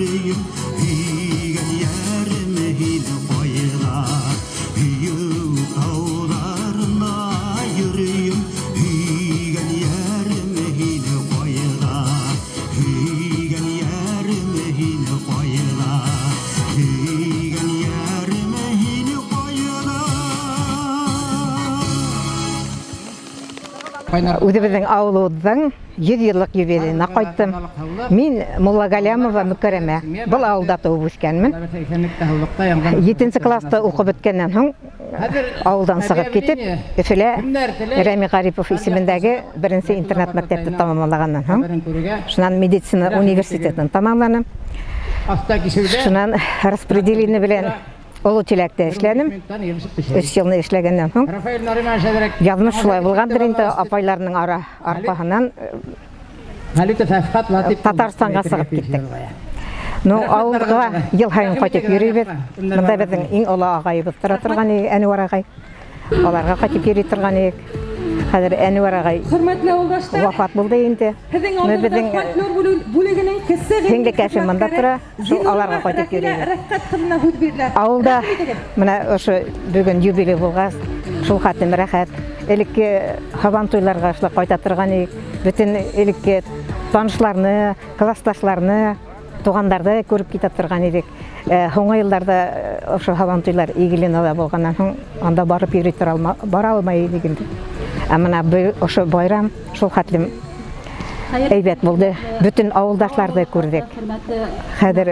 Йөрөйөм, һөйгән йәрем, һин ҡайҙа? Һөйөү тауҙарына йөрөйөм, һөйгән йәрем, һин ҡайҙа? Һөйгән йәрем, һин ҡайҙа? Һөйгән йәрем, һин ҡайҙа? Үҙебеҙҙең ауылыбыҙҙың 100 йыллыҡ юбилейына ҡайттым. Мин Мулла Галямова Мөкәрәмә. Был ауылда тыуып үҫкәнмен. 7 класста уҡып бөткәннән һуң ауылдан сығып китеп, Өфөлә Рәми Ғарипов исемендәге беренсе интернат мәктәпте тамамлағаннан һуң, шунан медицина университетын тамамланым. Шунан распределение белән Оло Тиләктә эшләнем. 3 йылны эшләгәннән һуң язмыш шулай булғандыр инде, апайларның ара арҡаһынан Татарстанға сығып киттек. Ну, ауылға йыл һайын ҡайтып йөрөйбөҙ. Бында беҙҙең иң оло ағайыбыҙ тора торған Әнүәр ағай. Аларға ҡайтып йөрөй торған идек. Хәҙер Әнүәр ағай Хөрмәтле ауылдаштар, вафат булды инде. Һеҙҙең Ну, алдығыҙҙа беҙҙең фольклор бүлегенең кесе һеңлекәшем мында тора, шул аларға ҡайтып йөрөйбөҙ. Рәфҡәт ҡыҙына һүҙ бирелә. Ауылда мына ошо бөгөн юбилей булғас, шул хәтлем рәхәт. Элекке һабан туйларға шулай ҡайта торған идек. Бөтөн элекке танышларны, классташларны, туғандарҙы күреп китә торған идек. Һуңғы йылдарҙа ошо һабан туйлар Иглинала булғаннан һуң анда барып йөрөй тора алма, бара алмай идек инде. Ә мына ошо байрам шул хәтлем әйбәт булды. Бөтөн ауылдашларҙы күрҙек. Хәҙер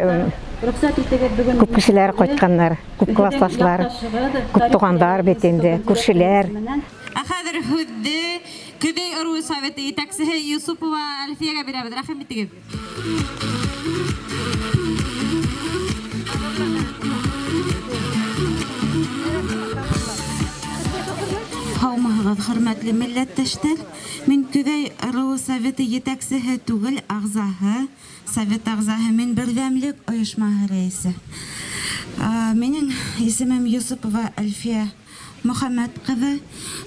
күп кешеләр ҡайтҡаннар, күп классташлар, күп туғандар бит инде, күршеләр. Ә хәҙер һүҙҙе Көҙәй ырыуы советы етәксеһе Юсупова Әлфиәгә бирәбеҙ. Рәхим итегеҙ. Һаумыһығыҙ, хөрмәтле милләттәштәр. Мин Көҙәй ырыуы советы етәксеһе түгел, ағзаһы, совет ағзаһы. Мин берҙәмлек ойошмаһы рәйесе. Минең исемем Юсупова Әлфиә Мөхәммәт ҡыҙы.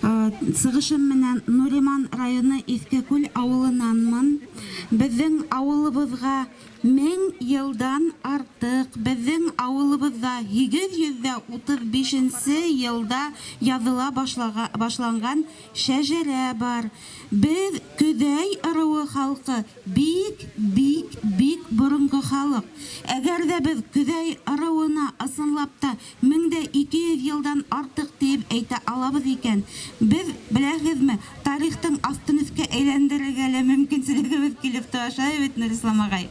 Сығышым менән Нуриман районы Иҫкекүл ауылынанмын. Беҙҙең ауылыбыҙға 1000 йылдан артыҡ, беҙҙең ауылыбыҙҙа 835 йылда яҙыла башланған шәжәрә бар. Беҙ Көҙәй ырыуы халҡы бик, бик, бик боронғо халыҡ. Әгәр ҙә беҙ Көҙәй ырыуына ысынлап та 1200 йылдан артыҡ тип әйтә алабыҙ икән, беҙ, беләһегеҙме, тарихтың аҫтын өҫкә әйләндерергә лә мөмкинселегебеҙ килеп тыуа, шулай бит, Нурислам ағай?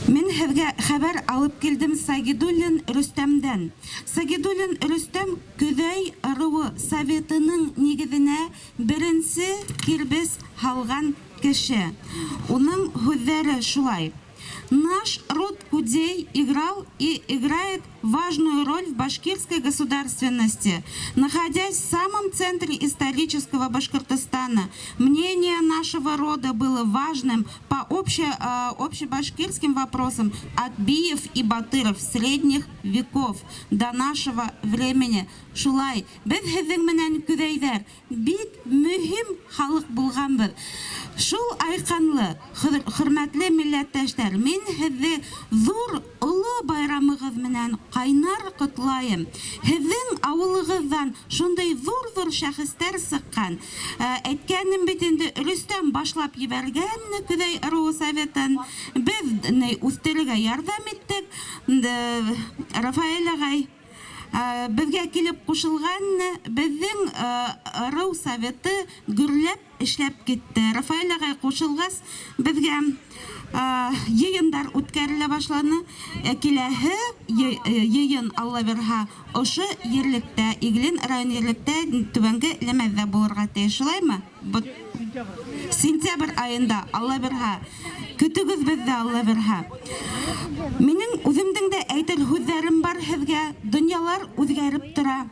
Мин һеҙгә хәбәр алып килдем Сагидуллин Рөстәмдән. Сагидуллин Рөстәм Көҙәй ырыуы советының нигеҙенә беренсе кирбес һалған кеше. Уның һүҙҙәре шулай: Наш род Кудей играл и играет важную роль в башкирской государственности. Находясь в самом центре исторического Башкортостана, мнение нашего рода было важным по общебашкирским вопросам от биев и батыров средних веков до нашего времени. Шулай, беҙ һеҙҙең менән көҙәйҙәр бик мөһим халыҡ булғанбыҙ. Шул айҡанлы, хөрмәтле милләттәштәр, мин һеҙҙе ҙур оло байрамығыҙ менән ҡайнар ҡотлайым. Һеҙҙең ауылығыҙҙан шундай ҙур-ҙур шәхестәр сыҡҡан. Әйткәнем бит инде, Рөстәм башлап ебәргән Көҙәй ырыуы советын. Беҙ үҫтерергә ярҙам иттек. Рафаэль ағай беҙгә килеп ҡушылған, беҙҙең ырыу советы гөрләп эшләп китте. Рафаэль ағай ҡушылғас, беҙгә йыйындар үткәрелә башланы. Киләһе йыйын, Алла бирһә, ошо ерлектә, Иглин район ерлектә, Түбәнге Ләмәҙҙә булырға тейеш, шулаймы? Сентябрь айында, Алла бирһә. Көтөгөҙ беҙҙе, Алла бирһә. Минең үҙемдең дә әйтер һүҙҙәрем бар һеҙгә. Донъялар үҙгәреп тора.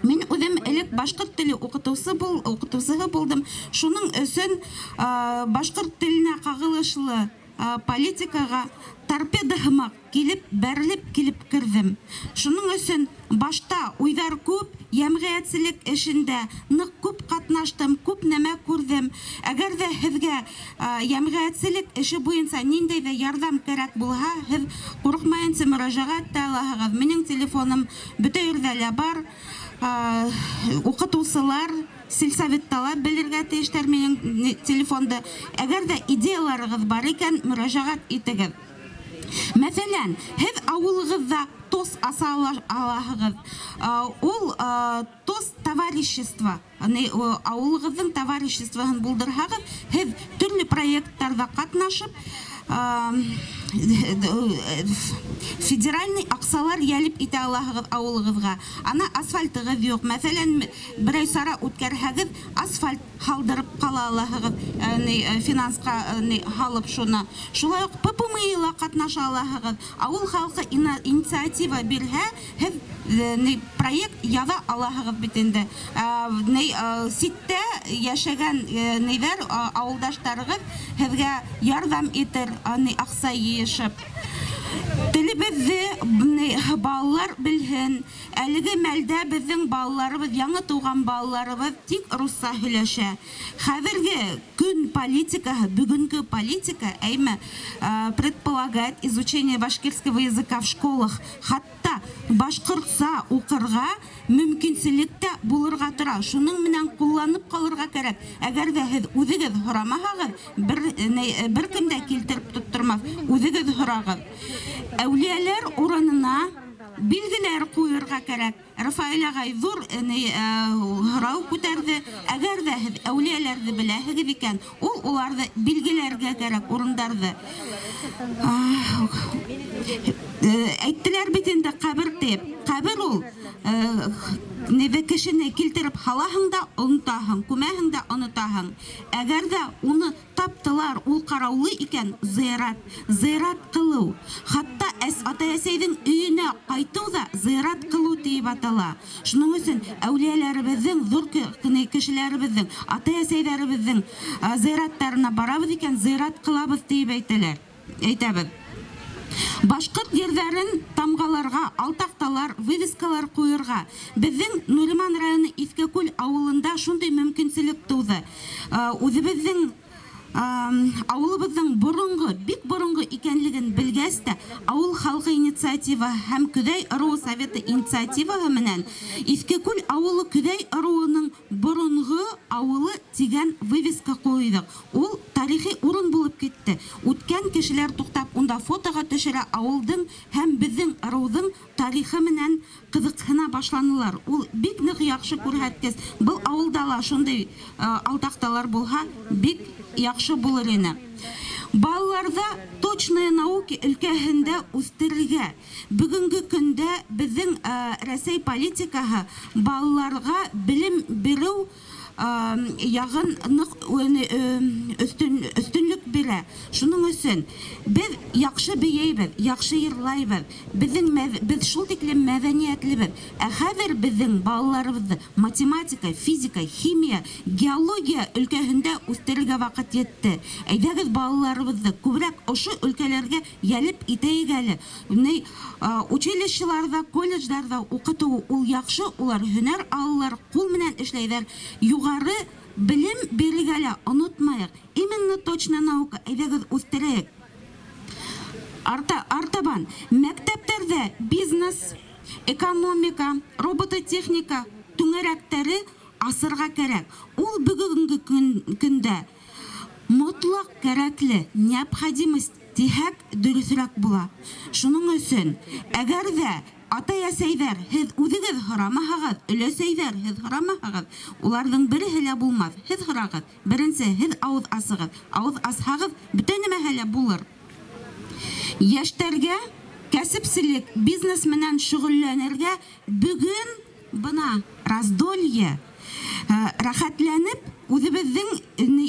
Мин үҙем элек башҡорт теле уҡытыусыһы булдым. Шуның өсөн башҡорт теленә ҡағылышлы Политикаға торпеда һымаҡ килеп, бәрелеп килеп керҙем. Шуның өсөн башта уйҙар күп, йәмғиәтселек эшендә ныҡ күп ҡатнаштым, күп нәмә күрҙем. Әгәр ҙә һеҙгә йәмғиәтселек эше буйынса ниндәй ҙә ярҙам кәрәк булһа, һеҙ ҡурҡмайынса мөрәжәғәт тә алаһығыҙ. Минең телефоным бөтә ерҙә лә бар. Уҡытыусылар сельсоветта ла белергә тейештәр минең телефонды. Әгәр ҙә идеяларығыҙ бар икән, мөрәжәғәт итегеҙ. Мәҫәлән, һеҙ ауылығыҙҙа ТОС аса алаһығыҙ. Ул ТОС товарищество, ауылығыҙҙың товариществоһын булдырһағыҙ, һеҙ төрлө проекттарҙа ҡатнашып, федеральный аҡсалар йәлеп итә алаһығыҙ ауылығыҙға. Ана асфальтығыҙ юҡ. Мәҫәлән, берәй сара үткәрһәгеҙ, асфальт һалдырып ҡала алаһығыҙ, финансҡа һалып шуны. Шулай уҡ ППМИ-ла ҡатнаша алаһығыҙ. Ауыл халҡы инициатива бирһә, һеҙ проект яҙа алаһығыҙ бит инде. Ситтә йәшәгән ниҙәр, ауылдаштарығыҙ һеҙгә ярҙам итер, аҡса йыйышып. Телебеҙҙе балалар белһен. Әлеге мәлдә беҙҙең балаларыбыҙ, яңы тыуған балаларыбыҙ тик русса һөйләшә. Хәҙерге көн политикаһы, бөгөнгө политика, әйме, предполагает изучение башкирского языка в школах. Хатта башҡортса уҡырға мөмкинселек тә булырға тора. Шуның менән ҡулланып ҡалырға кәрәк. Әгәр ҙә һеҙ үҙегеҙ һорамаһағыҙ, бер кем дә килтереп тоттормаҫ. Үҙегеҙ һорағыҙ. Әүлиәләр урынына билгеләр ҡуйырға кәрәк. Рафаэль ағай ҙур һорау күтәрҙе. Әгәр ҙә һеҙ әүлиәләрҙе беләһегеҙ икән, ул уларҙы билгеләргә кәрәк, урындарҙы. Әйттеләр бит инде ҡәбер тип. Ҡәбер ул, небе кешене килтереп һалаһың да онотаһың, күмәһең дә онотаһың. Әгәр ҙә уны таптылар, ул ҡараулы икән, зыярат, зыярат ҡылыу. Хатта атай-әсәйҙең өйөнә ҡайтыу ҙа зыярат ҡылыу тиеп атала. Шуның өсөн әүлиәләребеҙҙең, ҙур кешеләребеҙҙең, атай-әсәйҙәребеҙҙең зыяраттарына барабыҙ икән, зыярат ҡылабыҙ тиеп әйтәләр, әйтәбеҙ. Башҡорт ерҙәрен тамғаларға, алтаҡталар, вывескалар ҡуйырға. Беҙҙең Нуриман районы Иҫкекүл ауылында шундай мөмкинселек тыуҙы. Үҙебеҙҙең ауылыбыҙҙың боронғо, бик боронғо икәнлеген белгәс тә, ауыл халҡы инициатива һәм Көҙәй ырыуы советы инициативаһы менән Иҫкекүл ауылы Көҙәй ырыуының боронғо ауылы тигән вывеска ҡуйҙыҡ. Ул тарихи урын булып китте. Үткән кешеләр туҡтап унда фотоға төшөрә, ауылдың һәм беҙҙең ырыуҙың тарихы менән ҡыҙыҡһына башланылар. Ул бик ныҡ яҡшы күрһәткес. Был ауылда ла шундай алтаҡталар булһа, бик яҡшы булыр ине. Балаларҙа точные науки өлкәһендә үҫтерергә. Бөгөнгө көндә беҙҙең Рәсәй политикаһы балаларға белем биреү яғын ныҡ өҫтөнлөк бирә. Шуның өсөн беҙ яҡшы бейейбеҙ, яҡшы йырлайбыҙ. Беҙ шул тиклем мәҙәниәтлебеҙ. Ә хәҙер беҙҙең балаларыбыҙҙы математика, физика, химия, геология өлкәһендә үҫтерергә ваҡыт етте. Әйҙәгеҙ балаларыбыҙҙы күберәк ошо өлкәләргә йәлеп итәйек әле. Училищеларҙа, колледждарҙа уҡытыу ул яҡшы, улар һөнәр алалар, ҡул менән эшләйҙәр. Юғары белем бирергә лә онотмайыҡ. Именно точная наука, әйҙәгеҙ үҫтерәйек. Артабан мәктәптәрҙә бизнес, экономика, робототехника түңәрәктәре асырға кәрәк. Ул бөгөнгө көндә мотлаҡ кәрәкле, необходимость тиһәк дөрөҫөрәк була. Шуның өсөн, әгәр ҙә атай-әсәйҙәр һеҙ үҙегеҙ һорамаһағыҙ, өләсәйҙәр һеҙ һорамаһағыҙ, уларҙың береһе лә булмаҫ. Һеҙ һорағыҙ, беренсе һеҙ ауыҙ асығыҙ. Ауыҙ асһағыҙ, бөтә нәмәһе лә булыр. Йәштәргә кәсепселек, бизнес менән шөғөлләнергә бөгөн бына раздолье, рәхәтләнеп үҙебеҙҙең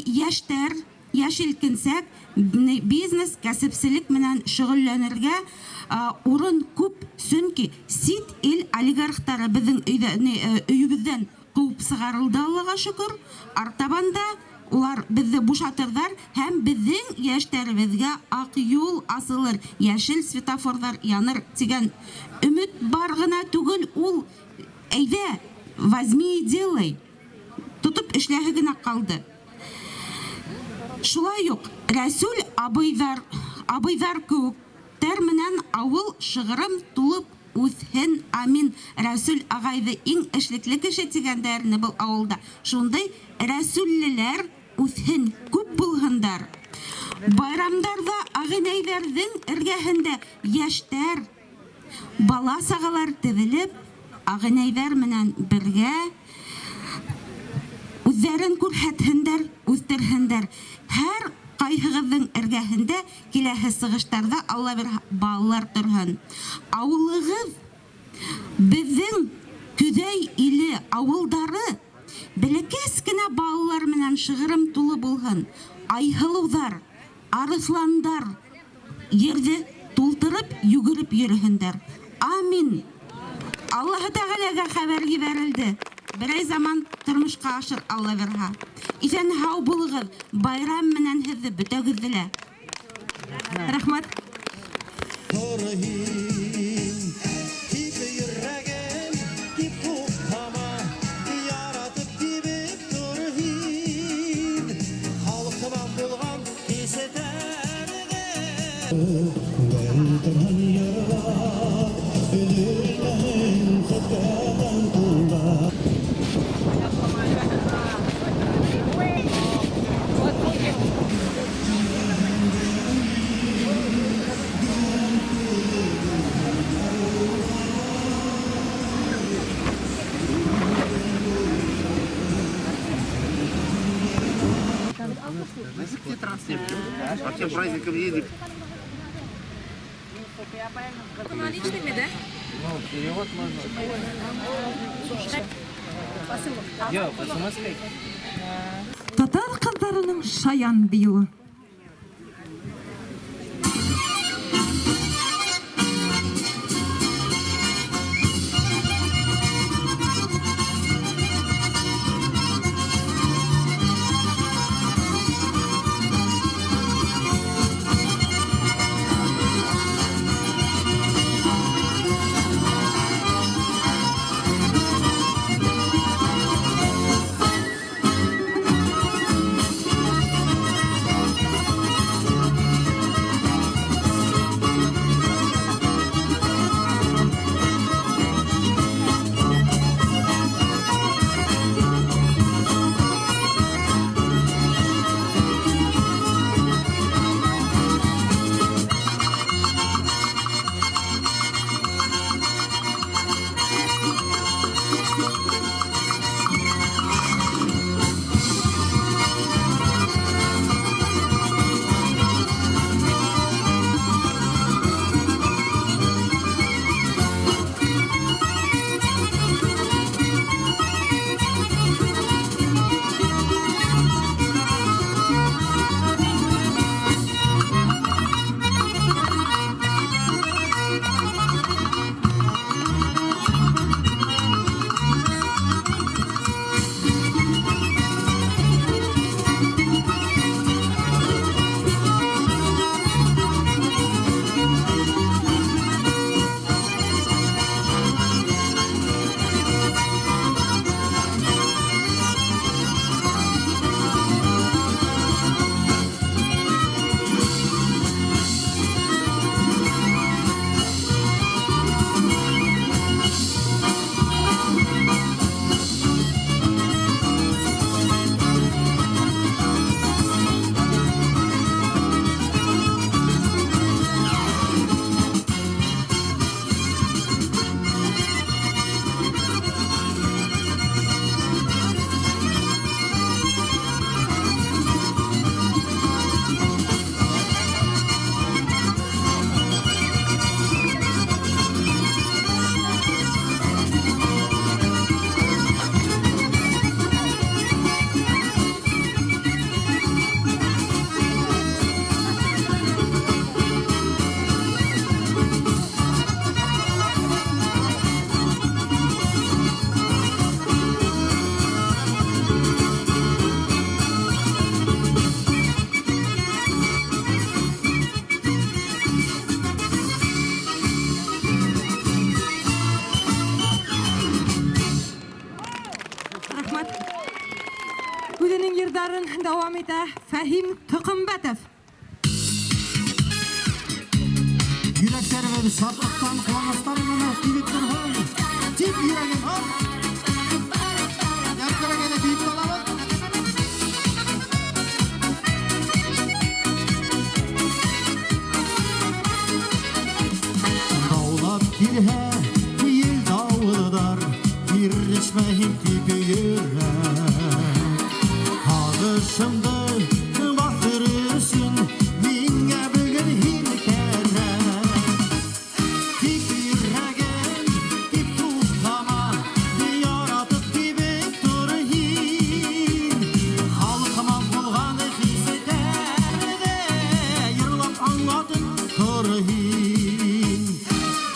йәштәр, йәш елкенсәк бизнес, кәсепселек менән шөғөлләнергә урын күп, сөнки сит ил олигархтары беҙҙең өйөбөҙҙән ҡыуып сығарылды, Аллаға шөкөр. Артабан да Улар беҙҙе бушатырҙар һәм беҙҙең йәштәребеҙгә аҡ юл асылыр, йәшел светофорҙар яныр тигән өмөт бар ғына түгел ул. Әйҙә, возьми и делай. Тотоп эшләһе генә ҡалды. Шулай уҡ Рәсүл абыйҙар, абыйҙар кеүектәр менән ауыл шығырым тулып үҫһен, амин. Рәсүл ағайҙы иң эшлекле кеше тигәндәрне был ауылда. Шундай рәсүллеләр үҫһен, күп булһындар. Байрамдарҙа ағинәйҙәрҙең эргәһендә йәштәр, бала-сағалар теҙелеп, ағинәйҙәр менән бергә үҙҙәрен күрһәтһендәр, үҫтерһендәр. Һәр ҡайһығыҙҙың эргәһендә киләһе сығыштарҙа Алла бирһә балалар торһон. Ауылығыҙ беҙҙең Көҙәй иле ауылдары бәләкәс кенә балалар менән шығырым тулы булһын. Айһылыуҙар, арыҫландар ерҙе тултырып йүгереп йөрөһөндәр. Амин. Аллаһы Тәғәләгә хәбәр ебәрелде. Берәй заман тормошҡа ашыр Алла бирһә. Иҫән һау булығыҙ. Байрам менән һеҙҙе бөтәгеҙҙе лә. Рәхмәт. По всем праздникам ездим. Наличными, да? Ну, перевод можно. Йо, смс-кой. Татар ҡыҙҙарының шаян бейеүе. йырҙарын дауам итә Фәһим Тоҡомбәтов. Йөрәктәребеҙ шатлыҡтан, ҡыуаныстар менән тибеп торһон. Тип йөрәгем, хоп! Йәркәрәк әле бейеп алабыҙ. Даулап килһә, ел дауылдар, ирешмәһен тип йөрәк. Һағышымды баҫыр өсөн миңә бөгөн һин кәрәк. Тип йөрәгем, тип туҡтама, яратып тибеп тор һин. Халҡыма булған хистәрҙе йырлап аңлатып тор һин.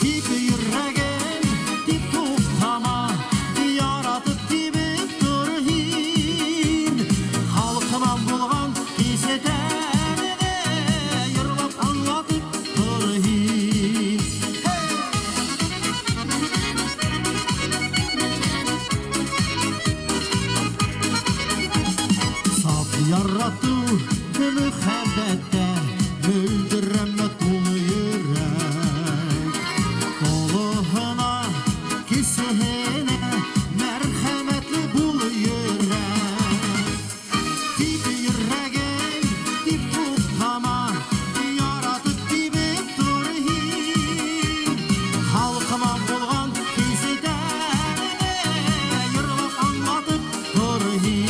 Тип йөрәгем, тип туҡтама, яратып тибеп тор һин. Халҡыма булған хистәрҙе йырлап аңлатып тор һин. Саф яратыу мөхәббәттә мөлдөрәмә тулы йөрәк. Олоһона, кесеһенә мәрхәмәтле бул йөрәк. Тип йөрәгем, тип туҡтама, яратып тибеп тор һин. Халҡыма булған хистәрҙе йырлап аңлатып тор һин.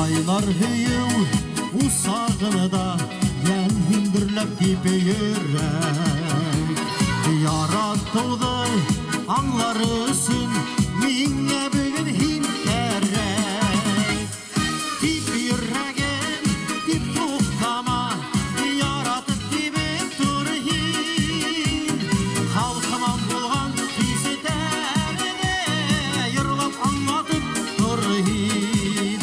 Айлар һөйөү усағында йән һүндерләп типә йөрәк. Яратыуҙы аңлар өсөн миңә бөгөн һин кәрәк. Тип йөрәгем, тип туҡтама, яратып тибеп тор һин. Халҡыма булған хистәрҙе йырлап аңлатып тор һин.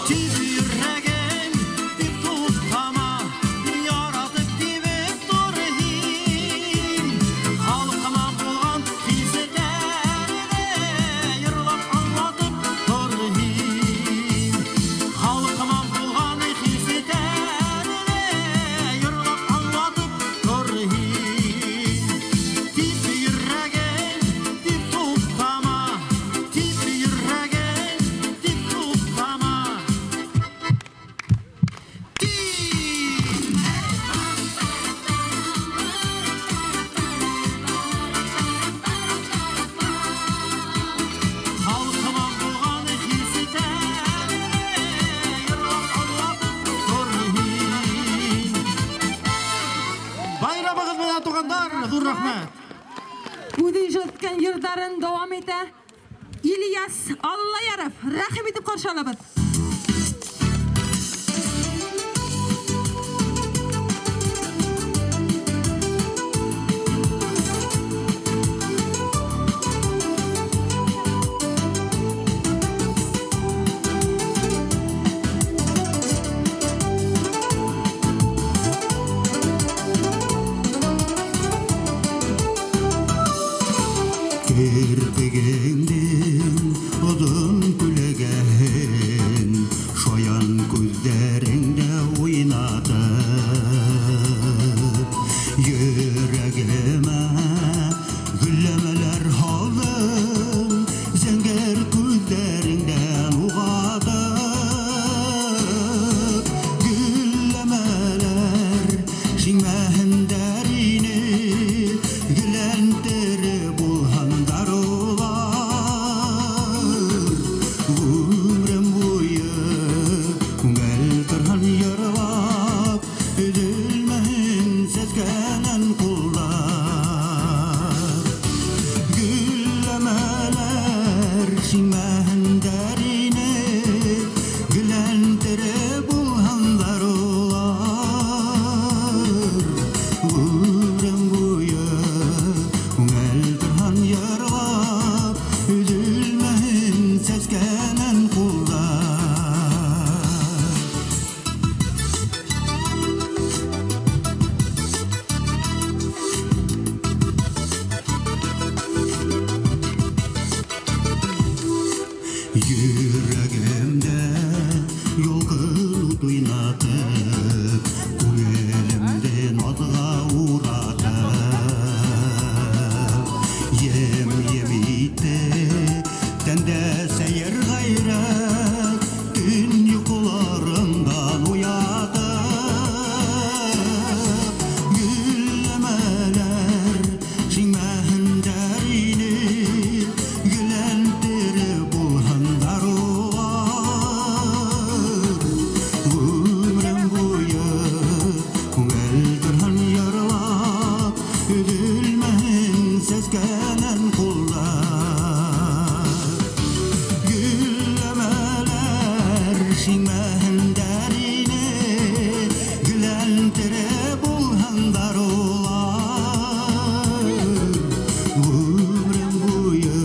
Тип йөрәгем, тип туҡтама, яратып тибеп тор һин. Халҡыма булған хистәрҙе йырлап аңлатып тор һин. Халҡыма булған хистәрҙе йырлап аңлатып тор һин. Тип йөрәгем, тип туҡтама, тип йөрәгем, тип туҡтама. Халҡыма булған хистәрҙе йырлап аңлатып тор һин. Байрамығыҙ менән, туғандар, ҙур рәхмәт. Үҙе ижад иткән йырҙарын дауам итә Ильяс Аллаяров. Рәхим итеп ҡаршы алабыҙ. Керпегеңдең оҙон күләгәһе тере булһындар улар. Ғүмерем буйы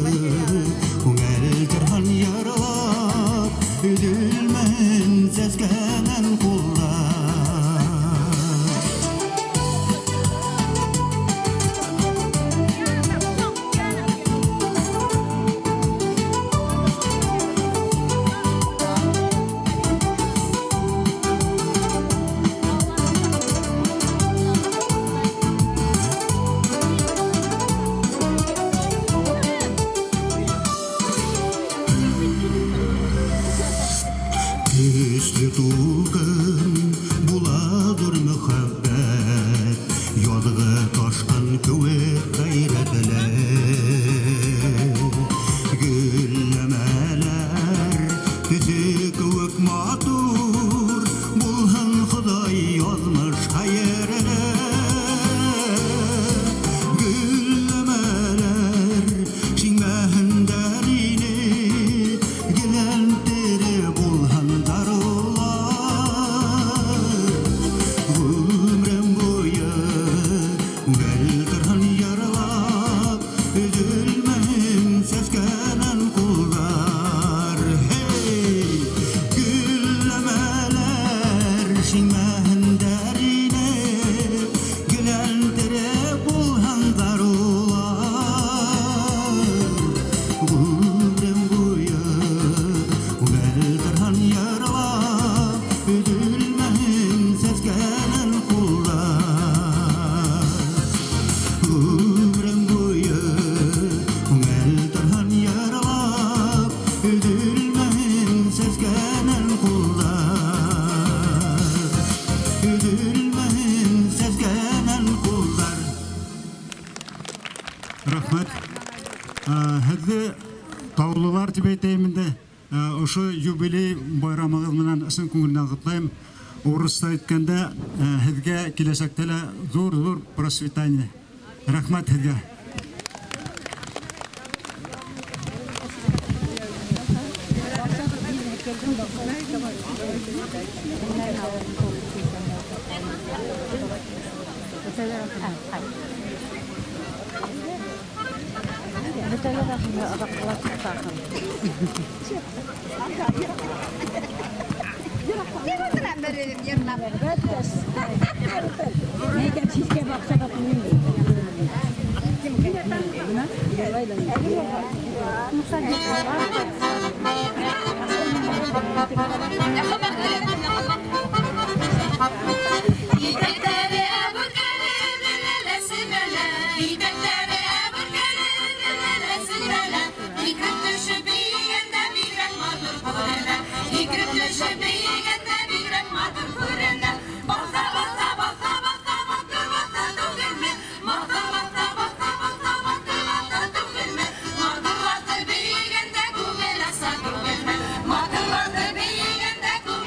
күңел торһон йырлап, өҙөлмәһен сәскәнән ҡулдар. Көслө тулҡын була ҙур мөхәббәт, яҙғы ташҡын кеүек ғәйрәтле. Гөлләмәләр төҫө кеүек матур, булһын Хоҙай яҙмыш хәйерле. Гөлләмәләр шиңмәһендәр ине, гелән тере булһындар улар. Ғүмерем буйы күңел торһон йырлап, өҙөлмәһен сәскәнән ҡулдар. Һей, гөлләмәләр шиңмәһендәр ине, гелән тере булһындар улар. Ғүмерем буйы күңел торһон йырлап, өҙөлмәһен сәскәнән ҡулдар. Ғүмерем буйы күңел торһон йырлап, өҙөлмәһен сәскәнән ҡулдар. Өҙөлмәһен сәскәнән ҡулдар. Рәхмәт. Һеҙҙе таулылар тип әйтәйем инде. Ошо юбилей байрамығыҙ менән ысын күңелдән ҡотлайым. Урыҫса әйткәндә, һеҙгә киләсәктә лә ҙур-ҙур процветание. Рәхмәт һеҙгә. Матурлатып бейегәндә күңел аса түгелме? Матурлатып бейегәндә күңел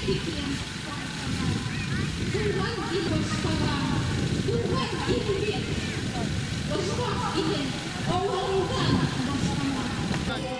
тиклем тантана. Туган ил башкала, туган ил бит. Оҗмах иле, авылыңда башлана.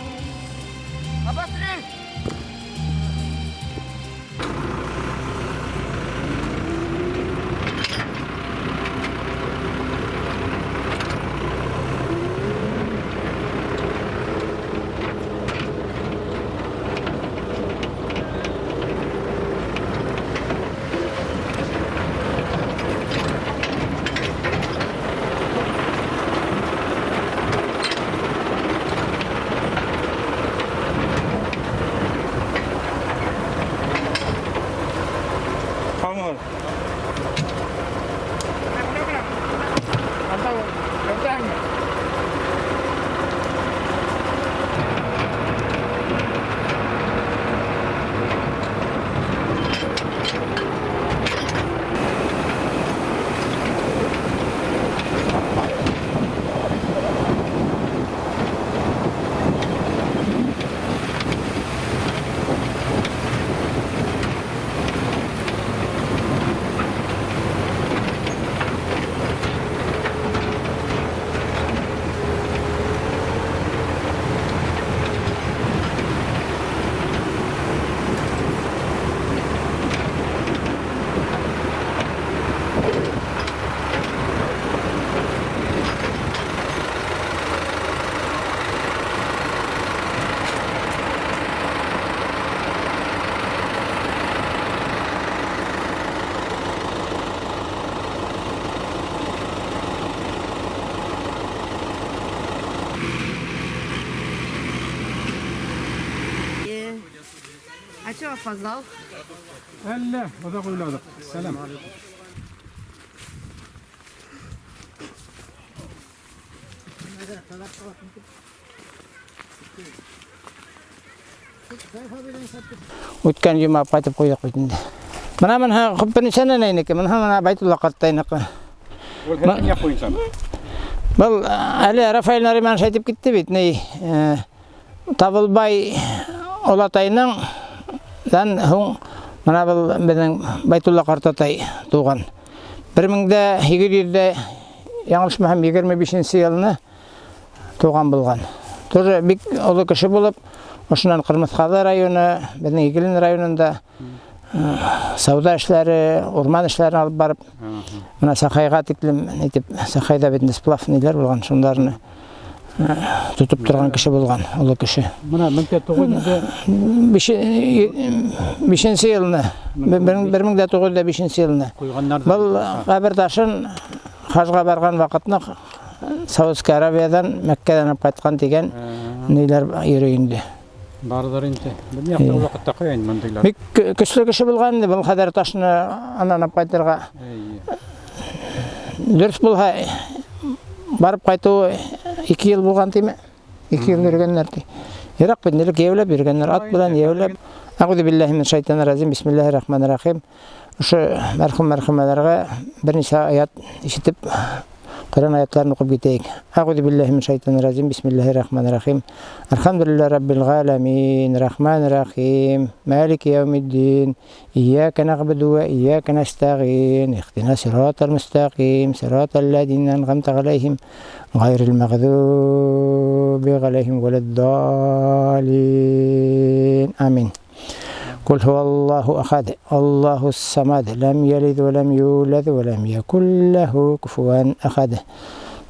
А что опоздал? Әллә, оҙаҡ уйланыҡ. Сәләм. Үткән йома ҡайтып ҡуйҙыҡ бит инде. Бына быныһы күп беренсе нәнәйнеке, быныһы бына Байтулла ҡарттайныҡы. Ул һеҙҙең яҡ буйынсамы? Был әле Рафаэль Нариманович әйтеп китте бит, ни, Табылбай олатайының дан һуң бына был беҙҙең Байтулла ҡартатай тыуған. 1800 яңылышмаһам 25 йылны тыуған булған. Тоже бик оло кеше булып, ошонан Ҡырмыҫҡалы районы, беҙҙең Иглин районында сауҙа эшләре, урман эшләрен алып барып, бына Сахайға тиклем итеп, Сахайҙа бит инде сплав ниләр булған, шундарны тотоп торған кеше булған, оло кеше. Бына 1905 йылны, 1905 йылны. Был ҡәбер ташын хажға барған ваҡытны Саудовская Аравиядан, Мәккәдән алып ҡайтҡан тигән ниләр йөрөй инде. Барҙыр инде. Беҙ яҡта ул ваҡытта ҡуя инде мындайлар. Бик көслө кеше булған инде, был ҡәҙәр ташны анан алып ҡайтырға. Дөрөҫ булһа, барып ҡайтыуы 2 йыл булған тиме? 2 йыл йөрөгәндәр ти. Йыраҡ бит, элек йәйәүләп йөрөгәндәр, ат менән йәйәүләп. Әғүҙе билләһи мин шайтанир ражим, бисмиллаһир рахманир рахим. Ошо мәрхүм мәрхүмәләргә бер нисә аят ишетеп, Ҡөрьән аяттарын уҡып китәйек. Әғүҙе билләһи мин шайтанир ражим, бисмиллаһир рахманир рахим. Әлхәмдүлилләһи раббил ғаләмин, рахманир рахим, малики яумиддин, ияка нәғбуду ва ияка нәстәғин, ихдина сиратал мустәҡим, сиратал ләзина әнғәмтә ғәләйһим, ғайрил мәғҙүби ғәләйһим вәләд-даллин. Амин. قل هو الله أحد الله الصمد لم يلد ولم يولد ولم يكن له كفوا أحد.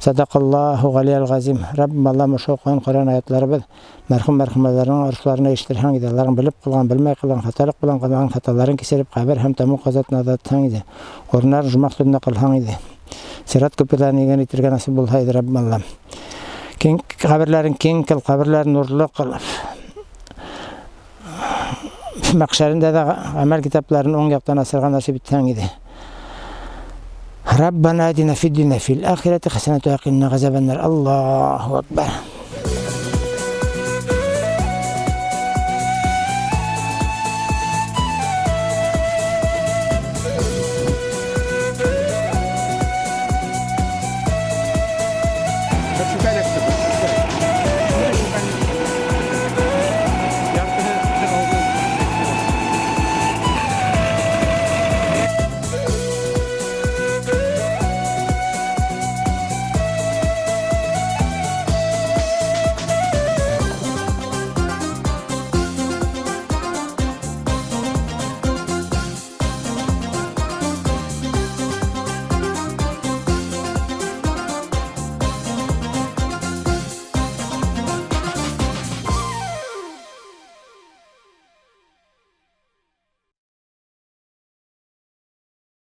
صدق الله غلي العظيم. رب الله مشوقان قرآن آياتları мәрхүм мәрхүмәләрнең арышларына ишеттерһәң иде, аларның белеп кылган, белмәй кылган, хаталык белән кылган хаталарын кисереп, кабер һәм тәмуг газабына азатһаң иде. Урыннарын жумах төбенә кылһаң иде. Сират күперләрен иген итергә насип булһа иде, Раббым Аллам. Киң каберләрен киң кыл, каберләрен нурлы кыл. Мәхшәрендә дә гамәл китапларын уң яктан асырга насип итһәң иде. Раббана атина фид дунья фил ахирати хасанатан ва қина азабан нар. Аллаһу акбар.